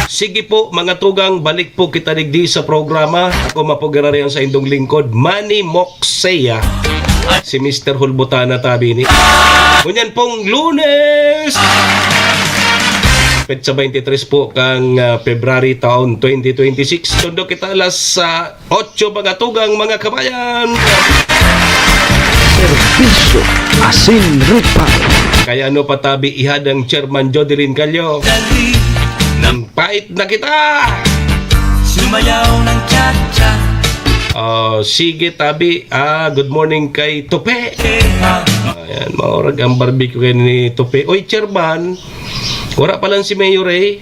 Sige po, mga tugang, balik po kita digdi sa programa. Ako, mapugirari ang saindong lingkod, Manny Moksea. Si Mister Hulbutana tabi ni. Ngunyan pong Lunes, petsa twenty-three po kang, ah, February taon twenty twenty-six. Tundok kita alas, ah, otso, mga tugang, mga kabayan. Serbisyo asin reparo. Kaya ano pa tabi ihad ang Chairman Jodelin Callo? Dali, nang pait na kita! Sumayaw ng cha-cha. Oh, sige, tabi. Ah, good morning kay Tupe. Ayan, maurag ang barbecue kay ni Tupe. Oy, Chairman, wala pa lang si Mayor eh.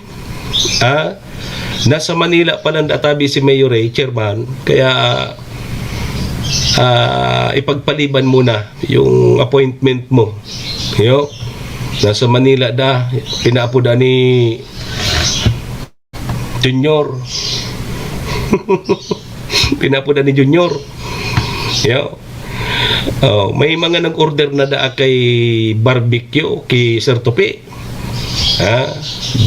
Ah, nasa Manila pa lang databi si Mayor eh, Chairman. Kaya, ah, ipagpaliban muna yung appointment mo. Yo, nasa Manila da, pinaapodan ni Junior. Pinaapodan ni Junior. Yo. Oh, may mga nag-order na daa kay barbecue, kay Sir Tupi. Ha?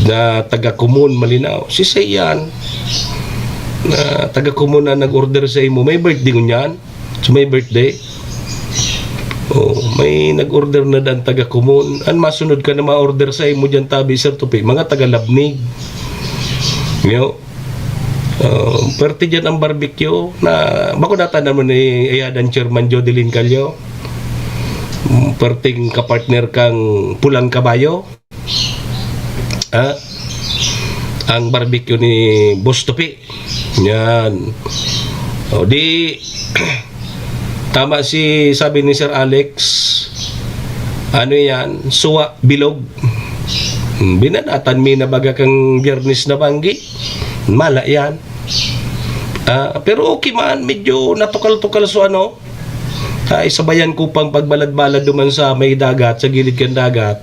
Na taga Kumon, Malinao. Si Sayan, na taga Kumon na nag-order sa imo. May birthday ngunyan? So, may birthday? Oh, may nag-order na dan taga Kumon. An masunod ka na ma-order sa imo diyan tabi, Sir Tupi, mga taga Labnig. Yo. Uh, perte dyan ang barbecue na bako natanan mo ni Ayadan Chairman Jodeline Callo. Mm, perting kapartner kang Pulang Kabayo. Ah, ang barbecue ni Boss Tupi. Yan. O di, tama si sabi ni Sir Alex. Ano yan? Suwa, bilog. Hmm, binanatan mi na baga kang Biyernes na banggi. Mala yan. Ah, pero okay man, medyo natukal-tukal so ano. Ay, sabayan ko pang pagbalad-balad duman sa may dagat, sa gilid kan dagat.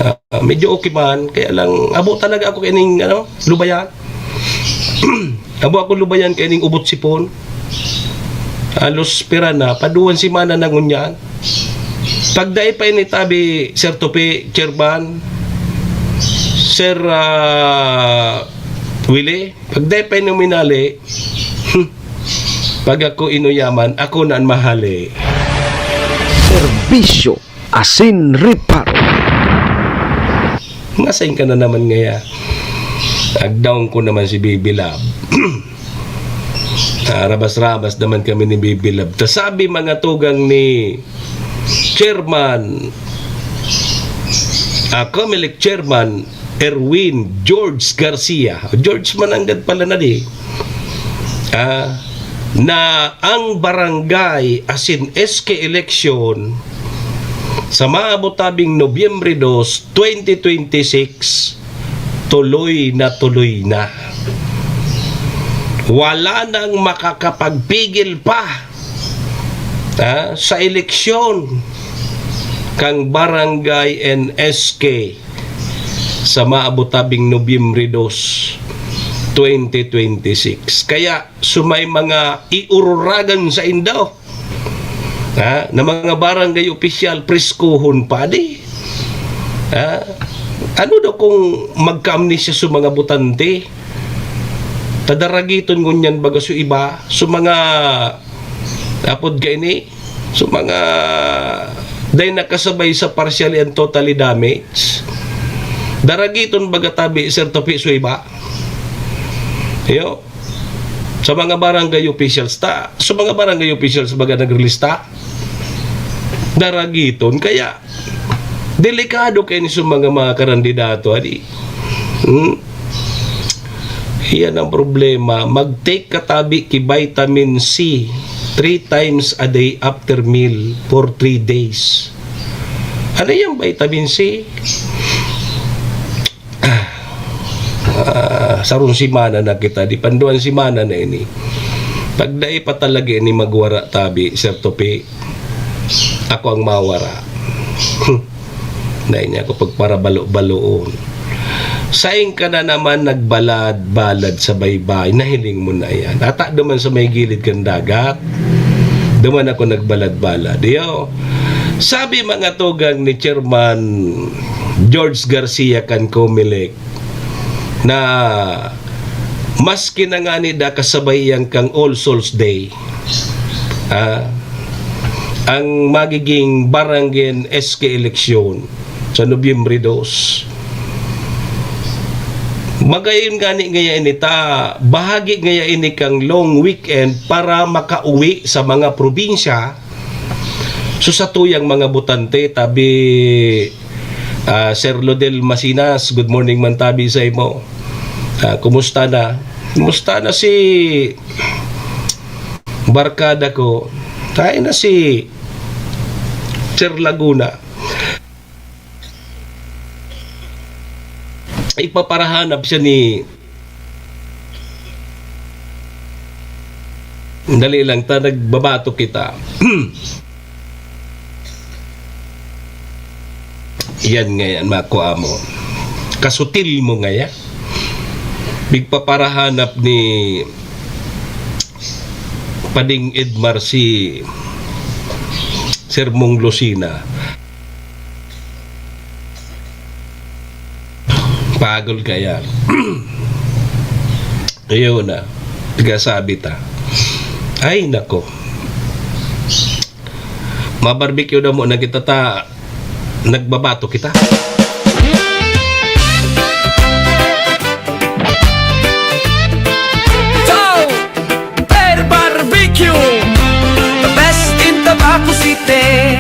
Ah, medyo okay man, kaya lang, abo talaga ako kaining, ano, lubayan. Abo ako lubayan kaining ubot sipon. Halos pira na, paduwang semana na ngunyan. Pagdai pa ini tabi, Sir Tupi, Chairman, Sir, ah, Willie, pagdai pa ini minali, pag ako inuyaman, ako na an mahali. Serbisyo asin reparo. Masain ka na naman ngaya. Agdaon ko naman si Bibi Love. Ah, rabas-rabas naman kami ni Bibi Love. Ta sabi mga tugang ni Chairman, ah, Comelec Chairman Erwin George Garcia. George Mananggad pala na di. Ah, na ang barangay asin S K election sa maabot tabing Nobyembre dos, twenty twenty-six, tuloy na tuloy na. Wala nang makakapagpigil pa, ah, sa eleksyon kang barangay and S K sa maabot tabing Nobyembre dos, twenty twenty-six. Kaya sumay mga iururagan sa indo, ha, na mga barangay opisyal, preskuhon pa di. Ha? Ano daw kung magka-amnesia sa mga botante? Tadaragiton ngunyan baga so iba, so mga apod kaini, so mga dai nakasabay sa partially and totally damage. Daragiton baga tabi, Sir Tupi, so iba. Iyo. Sa mga barangay officials ta, sa mga barangay officials baga nagrelista, daragiton. Kaya, delikado kaini sa mga, mga karandidato, adi. Hmm? Iyan ang problema. Mag-take ka tabi ki vitamin C three times a day after meal for three days. Ano yung vitamin C? Ah, sarong semana na kita, di panduan semana na ini. Pag dai pa talaga ini magwara tabi, Sir Tupi, ako ang mawara. Dai niya ako pagparabalo-baloon. Saing ka na naman nagbalad-balad sa baybay. Nahiling mo na yan. Ata duman sa may gilid kan dagat. Duman ako nagbalad-balad. Iyo. Sabi mga tugang ni Chairman George Garcia kan Comelec na maski na ngani da kasabay yan kang All Souls Day, ah, ang magiging barangay and S K eleksyon sa Nobyembre dos. Magayon ngani ngaya ini ta, bahagi ngaya ini kang long weekend para makauwi sa mga probinsya. So, sa tuyang mga botante, tabi, ah, Sir Lodel Masinas, good morning man tabi sa imo. Ah, kumusta na? Kumusta na si barkada ko? Tayo na si Sir Laguna. Ipaparahanap siya ni, dali lang ta, nagbabato kita. Yan ngayan, makua mo. Kasutil mo ngaya. Bigpaparahanap ni Pading Edmar si Sir Mong Lucina. Pagol kaya. Ayun na. Tigasabi ta. Ay, nako. Mabarbecue daw mo na kita ta, nagbabato kita. Joe! Per Barbecue! The best in Tabaco City!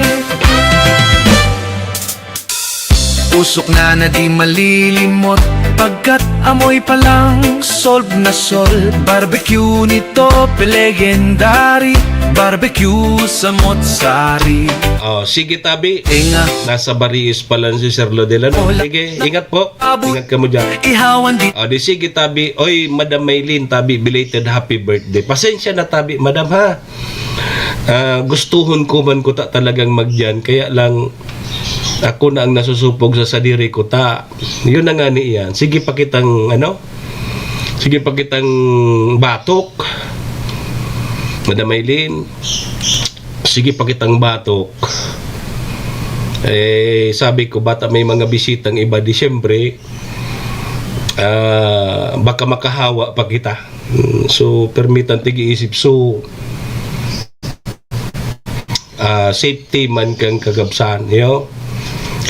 Usok na na di malilimot. Pagkat amoy pa lang solve na solve. Barbecue ni Tope, legendary. Barbecue sa Motsari. Oh, sige tabi. Inga, Nasa Bariis pa lang si Sir Lodel, ano? Hola. Sige, ingat po. Abu- Ingat ka mo dyan. Ihawan di Oh, di sige tabi. Oy, Madam Maylin tabi, belated happy birthday. Pasensya na tabi, Madam, ha. Ah, gustuhon ko man ko ta talagang magdiyan, kaya lang ako na ang nasusupog sa sadiri ko ta. Yun na nga ni iyan. Sige pa kitang, ano? Sige pa kitang batok. Madam Maylin, sige pa kitang batok. Eh, sabi ko, bata may mga bisitang iba, di siyempre, ah, baka makahawa pa kita. Mm, so, permitan tig-iisip. So, ah, safety man kang kagabsan, yo.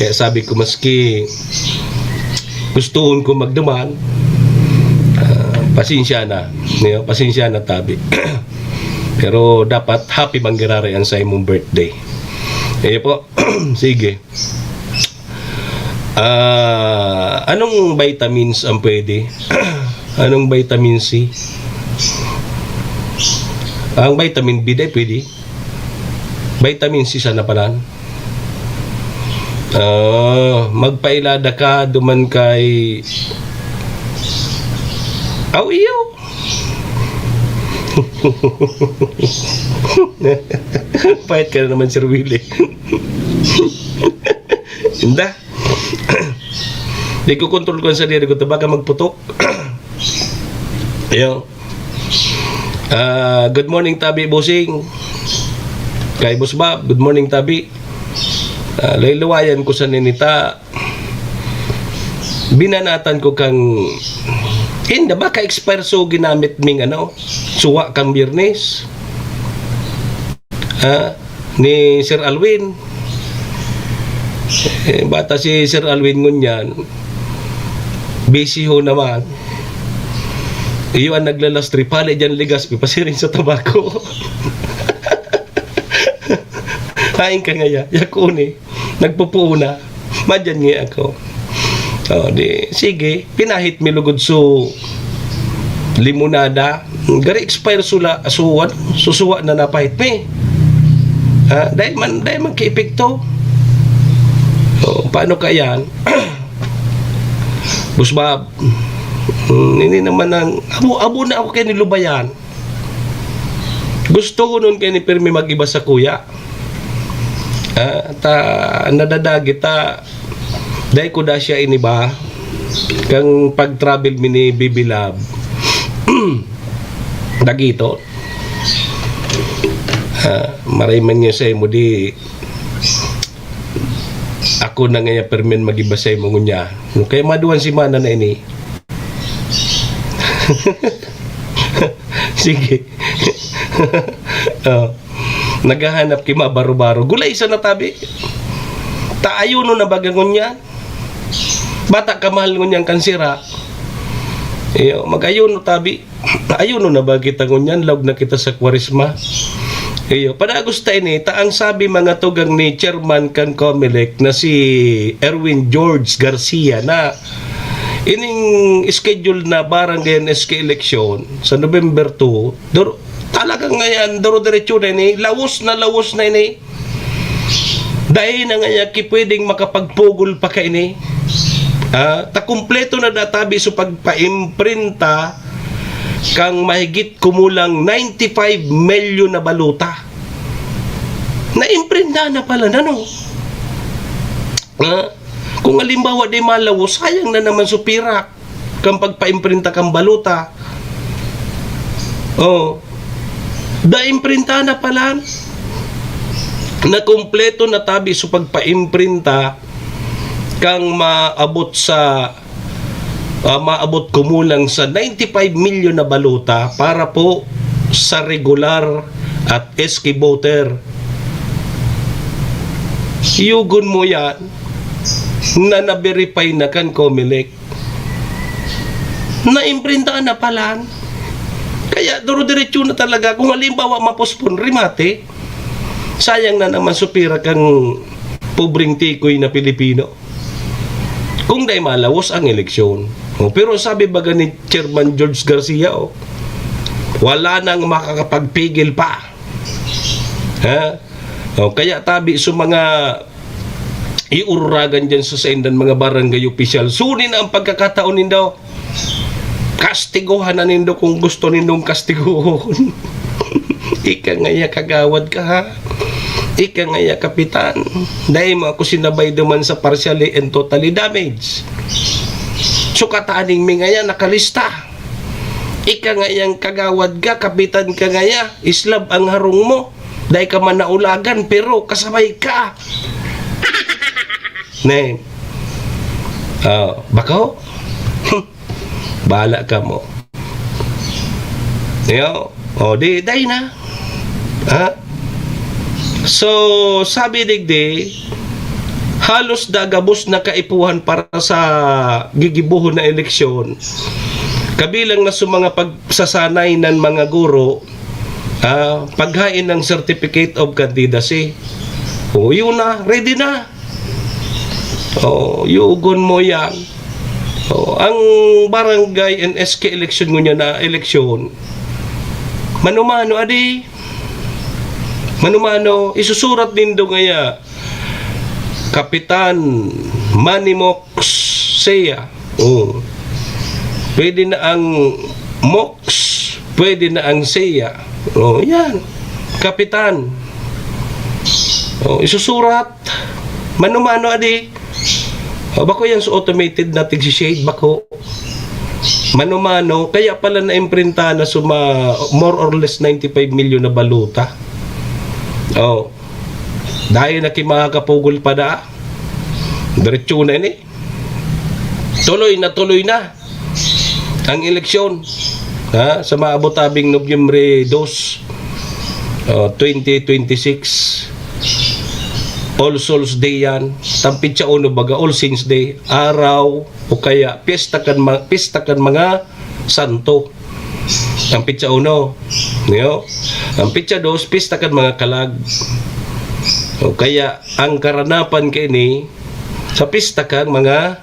Kaya sabi ko, maski gustuhon ko magduman, ah, pasensya na, yo, pasensya na tabi. Pero dapat happy manggiraray an sa imong birthday. Iyo po. Sige. Ah, anong vitamins ang pwede? Anong vitamin C? Ang vitamin B day pwede. Vitamin C sana palan. Ah, magpailada ka duman kay Aw, iyo. Payat ka na naman, Sir Willie. Inda. Di ko kontrol ko ang sarili ko. Tabaga magputok. Iyo. Ah, good morning, Tabi Busing. Kay Boss Bob, good morning, Tabi. Ah, laylawayan ko sa ninita. Binanatan ko kang, inda ba, ka-expire so ginamit ming, ano, suwa kang Biyernes? Ha? Ni Sir Alwin. Eh, bata si Sir Alwin ngunyan, busy ho naman. Iyo ang naglalas tripali dyan, ligas, pipasiring sa tabako. Hain ka ngaya, yakuni. Nagpupuuna. Madyan nga ako. Oh, di, sige, pinahit mi lugod so limonada. Gari expire sula, so, ano, susuwa na napahit mi. Ha? Dahil man, dahil man kaepekto. Oh, paano ka yan? Boss Bob, mm, ini naman ang, abo, abo na ako kay nilubayan. Gusto ko nun kay ni pirmi mag-iba sa kuya. Ah, ta, nadadagit ta. Dai ko da siya iniba. Kang pag-travel mi ni Bibi Love. Dagito. Ah, maray man niya sa imo di ako na ngaya permen mag-iba sa imo ngunya. No, kaya maduwang semana na ini. Sige. Oh. Naghahanap ki mabaro-baro. Gulay sa natabi. Ta ayuno na baga ngunyan. Bata ka mahal ngunyan kan sira. Iyo, mag-ayuno tabi. Ayuno na ba kita ngunyan? Laog na kita sa Kwaresma. Iyo, padagos ta ini, ta ang sabi mga tugang ni Chairman kan Comelec na si Erwin George Garcia na ining schedule na barangay and S K election sa November two, dur-, talagang ngayon, duro-diretso na ini, lawos na lawos na ini. Dai na ngaya ki pwedeng makapagpugol pa kaini. Ah, ta kumpleto na databi so pagpaimprinta kang mahigit kumulang ninety-five milyon na balota. Naimprinta na pala na, no? Ah, kung halimbawa di malawo, sayang na naman so pirak kan pagpaimprinta kan balota. Oh. Daimprinta na pala. Nakumpleto na tabi so pagpaimprinta kang maabot sa, ah, maabot kumulang sa ninety-five milyon na balota para po sa regular at S K voter. Yugon mo yan na na-verify na kan Comelec. Naimprintahan na palan. Kaya duro-diretso na talaga. Kung halimbawa mapospon, remate. Sayang na naman supira kang pobreng tikoy na Pilipino. Kung dai malawos ang eleksyon. O, pero sabi baga ni Chairman George Garcia, oh, wala nang makakapagpigil pa. Ha? O, kaya tabi sa mga iururagan dyan sa saindan mga barangay opisyal. Suni na ang pagkakataon nindo. Kastigohan na nindo kung gusto nindong kastigohon. Ika ngaya kagawad ka, ha? Ika ngaya kapitan. Dai mo ako sinabay duman sa partially and totally damage. Sukataning mi ngaya nakalista. Ika ngayang kagawad ka, kapitan ka ngaya, islab ang harong mo. Dai ka man naulagan, pero kasabay ka. Ne. Oh, bako? Bahala ka mo. Yo, o di, dai na. Ha? So, sabi digdi, halos da gabos na kaipuhan para sa gigibohon na eleksyon. Kabilang na sa mga pagsasanay ng mga guro, ah, paghain ng Certificate of Candidacy. O, yun na, ready na. O, yugon mo yan. O, ang barangay and S K election ngunyan na eleksyon, mano-mano, adi. Mano-mano, isusurat nindo ngaya, Kapitan Manny Mox Sea. O. Pwede na ang Mox, pwede na ang Sea. O, yan. Kapitan. O, isusurat. Mano-mano, adi. O, bako yan sa automated na tigsi-shade, bako. Mano-mano, kaya pala naimprinta na suma more or less ninety-five million na baluta. O. Dai na ki makakapugol pa da. Diretso na ini. Tuloy na, tuloy na ang eleksyon. Ha? Sa maabot tabing Nobyembre dos, o, twenty twenty-six, All Souls Day yan. Tampid sa uno baga, All Saints Day. Araw o kaya piyesta kan ma-, piyesta kan mga santo. Ang pitsa uno, niyo? Ang pitsa dos, pista kan mga kalag. O kaya, ang karanapan kaini sa pista kan mga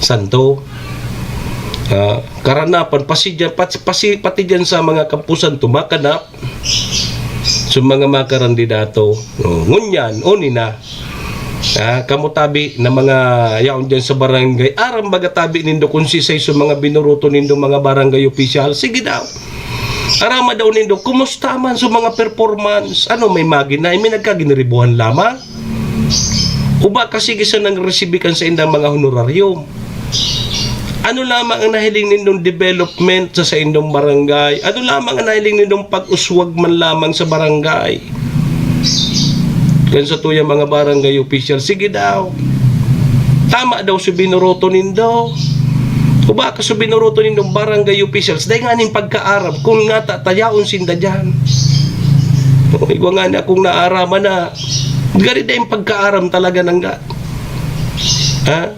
santo. Ah, karanapan, pasi dyan, pati, pasi, pati dyan sa mga kampusan, tumakanap sa mga makarandidato. O, ngunyan, oni na. Ah, kamo tabi na mga yaon dyan sa barangay, aram baga tabi nindo kung sisay sa mga binuruto nindo mga barangay opisyal? Sige daw. Arama daw nindo, kumusta man sa mga performance? Ano, may maginay, may nagkaginiribuhan lamang? Uba ka sige sa nang resibi kan sa indang mga honorarium? Ano lamang ang nahiling nindong development sa saindong barangay? Ano lamang ang nahiling nindong pag-uswag man lamang sa barangay? Kan sa tuya mga barangay official, sige daw. Tama daw si binuroto nindo. O baka si binuroto nindong barangay officials, dahil nga ning pagkaaram, kung nga ta-, tayaon sinda dyan. O, igwa nga na kung naaraman na, gari dahil pagkaaram talaga nangga. Ha?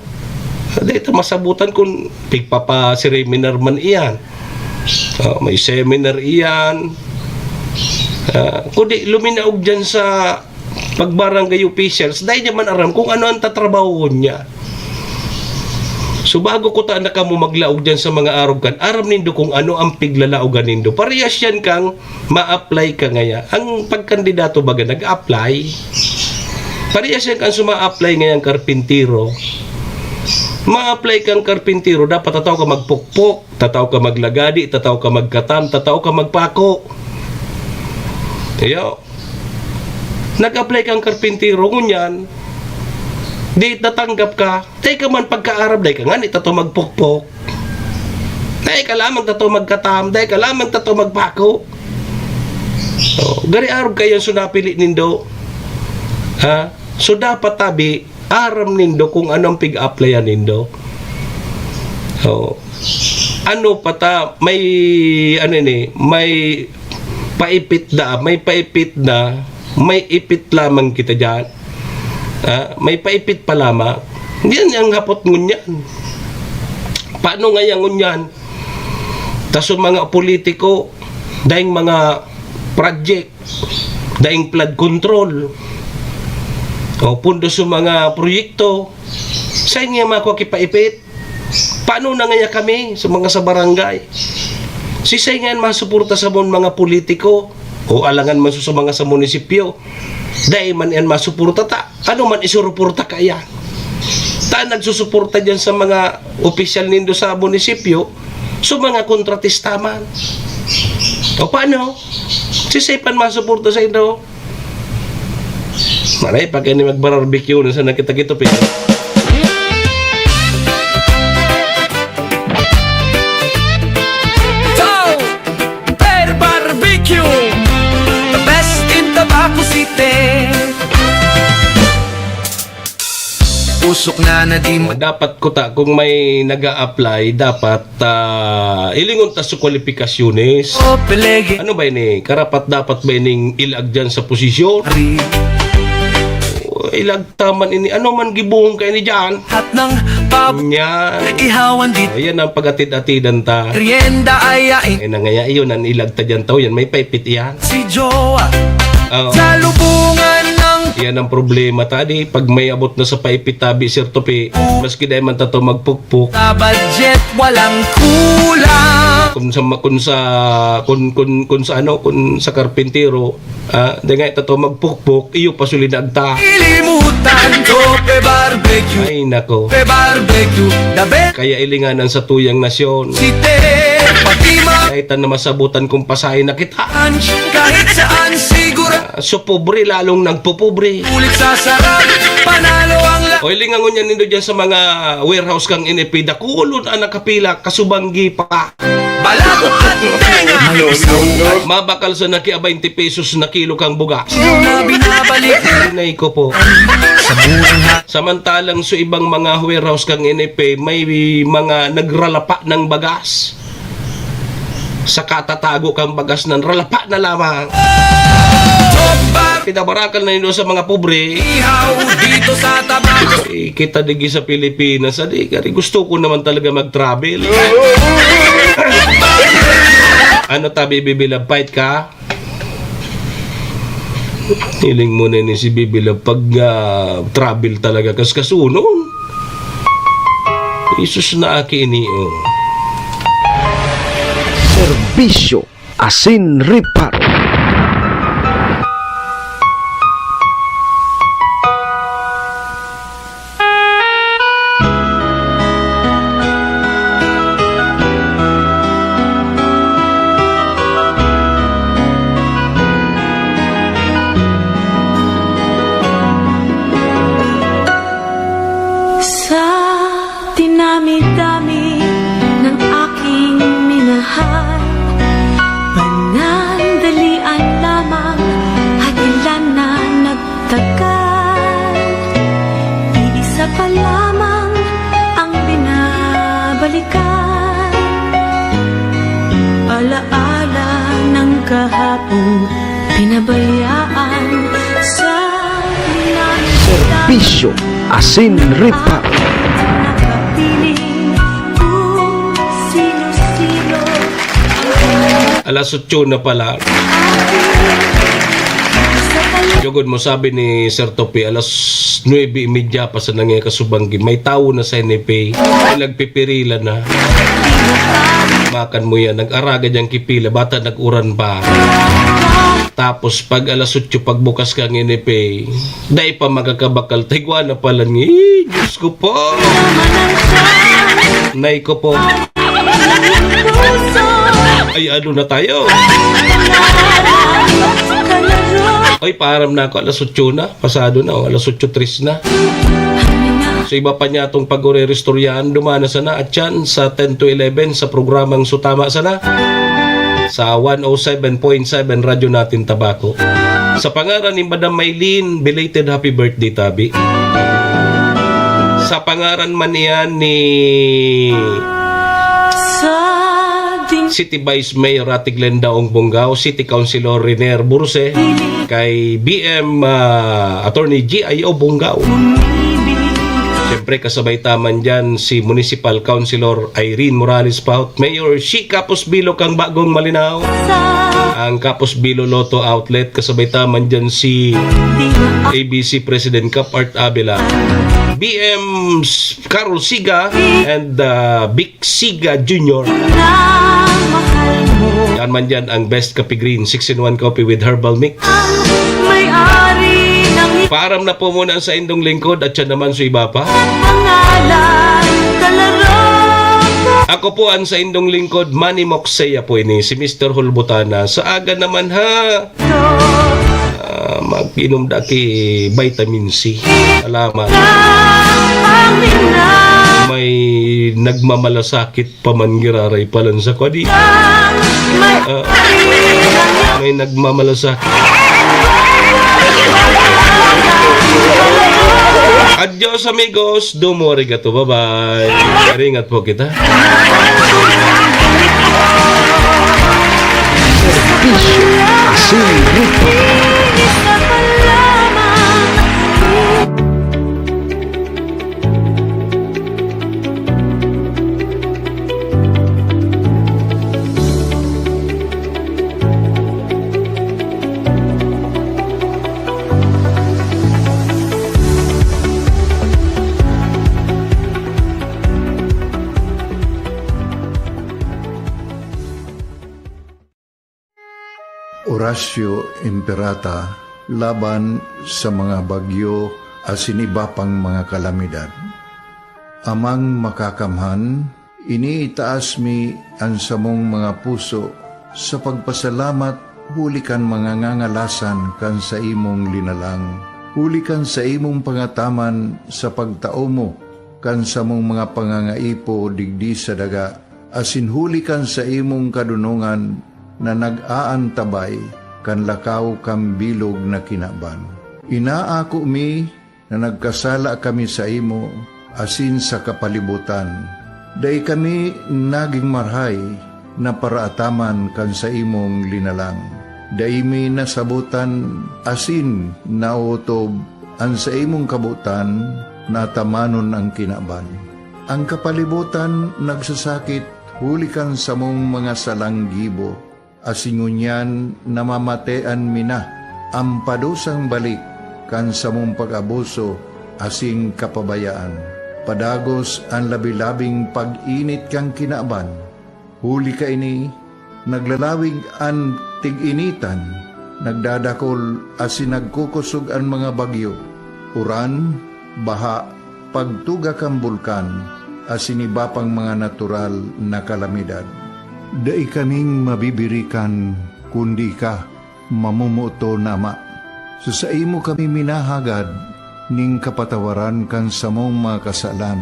Dahil ta masabutan kung pigpapa-seminar man iyan. Ah, may seminar iyan. Ah, kundi luminaog dyan sa pag-barangay officials, dahil niya man aram kung ano ang tatrabahoon niya. So, bago ko ta na kamo maglaog dyan sa mga arog kan, aram nindo kung ano ang piglalaogan nindo. Parehas yan kang ma-apply ka ngaya. Ang pagkandidato baga nag-apply. Parehas yan kang suma-apply ngayang karpintero. Ma-apply kang karpintero, dapat tataw ka magpukpok, tataw ka maglagadi, tataw ka magkatam, tataw ka magpako. Iyo. Nag-apply kang karpintero, ngunyan, di natanggap ka, dai ka man pagkaarab, dai ka ngani tato magpukpok. Dai ka lamang tato magkatam, dai ka lamang tato magpako. Oh, gari arog kayo so napili nindo. Ha? So dapat tabi, aram nindo kung anong pig-applyan nindo. Oh. Ano pa ta, may, ano ni, may paipit da, may paipit na, may ipit lamang kita dyan. Ha? May paipit pa lamang. Yan ang hapot ngunyan. Paano ngaya ngunyan? Ta sa mga politiko, daing mga project, daing flood control, o pundo sa mga proyekto, sain nga makwa ki paipit? Paano na ngaya kami sa mga sa barangay? Sisay nga an masuporta sa mon mga politiko? O alangan man sa mga sa munisipyo? Dai man yan masuporta ta. Ano man isuruporta kaya? Ta nagsusuporta diyan sa mga opisyal nindo sa munisipyo, sa mga kontratista man. O paano? Sisay pan masuporta sa indo? Maray pa kayo ni magbararbecue na sa nakita kito, pero Ciao! Per Barbecue! The best in Tabaco City! Usok na na di mo Dapat kuta, kung may nag-a-apply, dapat, ah, ilingon ta sa kwalipikasyones. O pelege Ano ba ini? Karapat dapat ba ining ilag dyan sa posisyon? Ari O, ilag ta man ini. Ano man gibuhong ka ini dyan? At nang pab Yan. Ihawan di Ayan ang pag-atid-atidan ta. Rienda ay ain Ay, nangaya iyon, ang ilag ta dyan tao yan. May paipit iyan. Si Joa Oo. Sa lubungan ng Yan ang problema ta di. Pag may abot na sa paipit tabi, Sir Topi, maski dai man tato magpukpok. Sa budget, walang kulang. Kung sa ma-, kung sa, kung, kung, kung sa ano, kung sa karpintero, ah, di nga ito to magpukpok, iyo pa sulinag ta. Ilimutan ko, pe barbecue. Ay, nako. Pe barbecue, the best. Kaya ilinganan sa tuyang nasyon. Site, pati ma- Kahit na masabutan kong pasahe na kita. Kahit saan, siguro. Ah, so pobre, lalong nagpopobre. Ulit sa sarap, panalo ang la- O, ilingangon niya nindo dyan sa mga warehouse kang N F A. Dakulon ang nakapila, kasubanggi pa. Balat at tenga. Mabakal sa nakiabay ti pesos na kilo kang bugas. Mga binabalik. Inay ko po. Sa murang ha- Samantalang sa ibang mga warehouse kang N F A, may mga nagralapa ng bagas. Sa katatago kang bagas nan, ralapa na lamang. Pinabarakan na nindo sa mga pobre. Ihaw dito sa Tabaco. Eh, kita digi sa Pilipinas, adi, kari gusto ko naman talaga mag-travel. Ano tabi, bibilabpait ka? Hiling mo na ni si Bibi Love pag, ah, travel talaga kas kasunon. Jesus na aki ini, oh. Serbisyo asin reparo. Sa dinami-dami ng aking minahal, panandalian lamang at ilan na nag- Tagal, iisa pa lamang ang binabalikan. Alaala ng kahapong pinabayaan sa Serbisyo asin reparo. Nakapiling kung sino-sino. Alas otso na pala. Jugod mo, sabi ni Sir Topi, alas nuebe y media pa sa nangya kasubanggi. May tawo na sa N F A. May nagpipirila na. Makan mo yan. Nag-araga dyan kipila. Bata nag-uran pa. Tapos pag alas otso, pagbukas kang N F A, dai pa makakabakal. Taigwa na pala ni. Diyos ko po. Nay ko po. Ay, ano na tayo? Ay, paaram na ako. Alas otso na. Pasado na, oh. Alas otso tres na. So, iba pa niya itong pag-uri-istoryahan. Dumana sana at yan sa ten to eleven sa programang Sutama Sana sa one oh seven point seven Radyo Natin Tabaco. Sa pangaran ni Madam Maylene, belated happy birthday, tabi. Sa pangaran man niyan ni Sa ding- City Vice Mayor Ate Glenda Ong Bongao, City Councilor Renier Burse, kay B M, ah, Attorney G I O Bongao. Siyempre, kasabay ta man dyan si Municipal Councilor Irene Morales Paut, Mayor Shi Kapos Bilo kang Bagong Malinao, ang Kapos Bilo Lotto Outlet, kasabay ta man dyan si A B C President Cap Art Abela, B M Carol Siga, and, ah, Vic Siga Junior. Yan man dyan ang Best Kape Green, six-in-one coffee with herbal mix. Paaram na po muna ang saindong lingkod at siya naman si iba pa. Ako po ang saindong lingkod, Manny Moxea po ini, si Mister Hulbutana. Sa aga naman ha, ah, mag-inom da ki vitamin C. Salamat. May nagmamalasakit pa man giraray pa lang sa kwadi. Ah, may nagmamalasakit. Adios, amigos. Domo arigato. Bye-bye. Ringat po kita. Serbisyo asin grupo. Oratio Imperata laban sa mga bagyo asin iba pang mga kalamidad. Amang Makakamhan, iniitaas mi an samong mga puso sa pagpasalamat huli kan mga ngangalasan kan saimong linalang, huli kan saimong pangataman sa pagtao mo kan samong mga pangangaipo digdi sa daga, asin huli kan saimong kadonongan na nag-aantabay kan lakaw kan bilog na kinaban. Inaako mi na nagkasala kami saimo asin sa kapalibotan. Dai kami nagin marahay na paraataman kan saimong linalang. Dai mi nasabotan asin naotob an saimong kabotan na atamanon an kinaban. An kapalibotan nagsasakit huli kan samong mga salang gibo, asin ngunyan namamatean mi na an padusang balik kan samong pag-abuso asin kapabayaan. Padagos an labi-labing pag-init kan kinaban. Huli kaini, naglalawig an tig-initan, nagdadakol asin nagkukosog an mga bagyo, uran, baha, pagtuga kan bulkan, asin iba pang mga natural na kalamidad. Dai kaming mabibirikan, kundi ika, mamomoton na Ama. Sa saimo kami minahagad nin kapatawaran kan samong mga kasalan.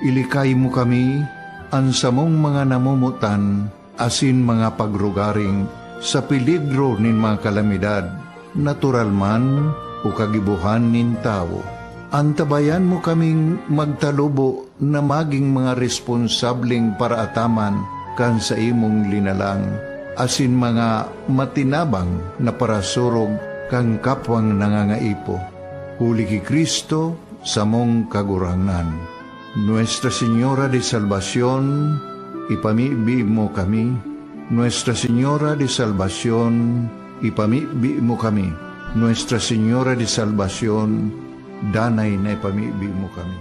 Ilikay mo kami, an samong mga namomotan, asin mga pagrugaring sa peligro nin mga kalamidad, natural man o kagibohan nin tawo. Antabayan mo kaming magtalubo na magin mga responsableng paraataman kan saimong linalang, asin mga matinabang na parasurog kan kapwang nangangaipo. Huli ki Cristo, samong Kagurangnan. Nuestra Señora de Salvacion, ipamibi mo kami. Nuestra Señora de Salvacion, ipamibi mo kami. Nuestra Señora de Salvacion, danay na ipamibi mo kami.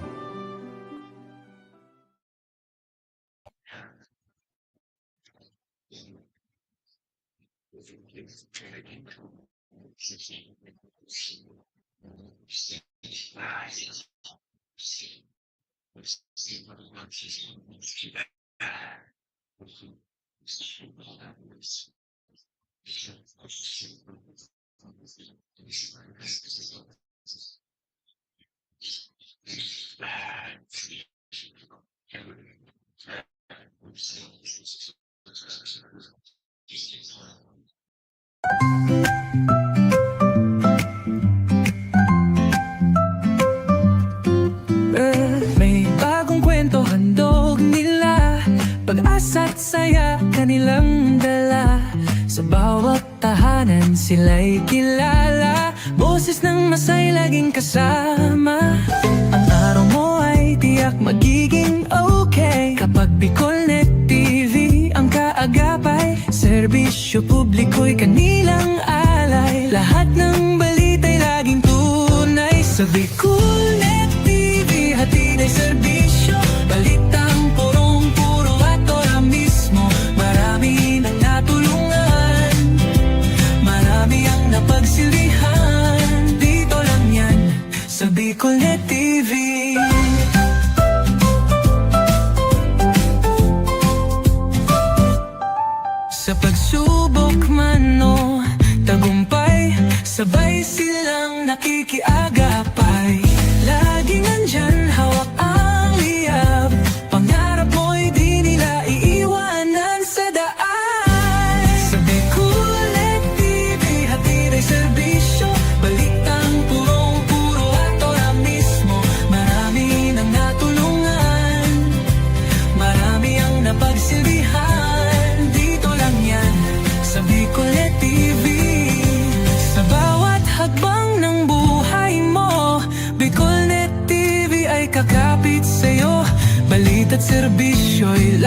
May bagong kwento handog nila, pag-asa't saya kanilang dala. Sa bawat tahanan sila'y kilala. Boses ng masay laging kasama. Ang araw mo ay tiyak magiging okay. Kapag Bicolnet T V ang kaagapay, serbisyo publiko'y kanilang alay. Lahat ng balita'y laging tunay. Sa Bicolnet T V, hatid ay serbisyo. Balitang purong-puro at ora mismo. Marami nang natulungan. Marami ang napagsilbihan. Dito lang yan, sa Bicolnet T V. Sa pagsubok man o tagumpay, sabay silang nakikiagapay. Laging nandyan, hawak ang liyab. Pangarap mo'y di nila iiwanan sa daan. Sa Bicolnet T V, hatid ay serbisyo. Balitang purong-puro at ora mismo. Marami nang natulungan. Marami ang napagsilbihan. Dito lang yan, sa Bicolnet T V. Sa bawat hakbang ng buhay mo, Bicolnet T V ay kakapit sa'yo. Balita't serbisyo'y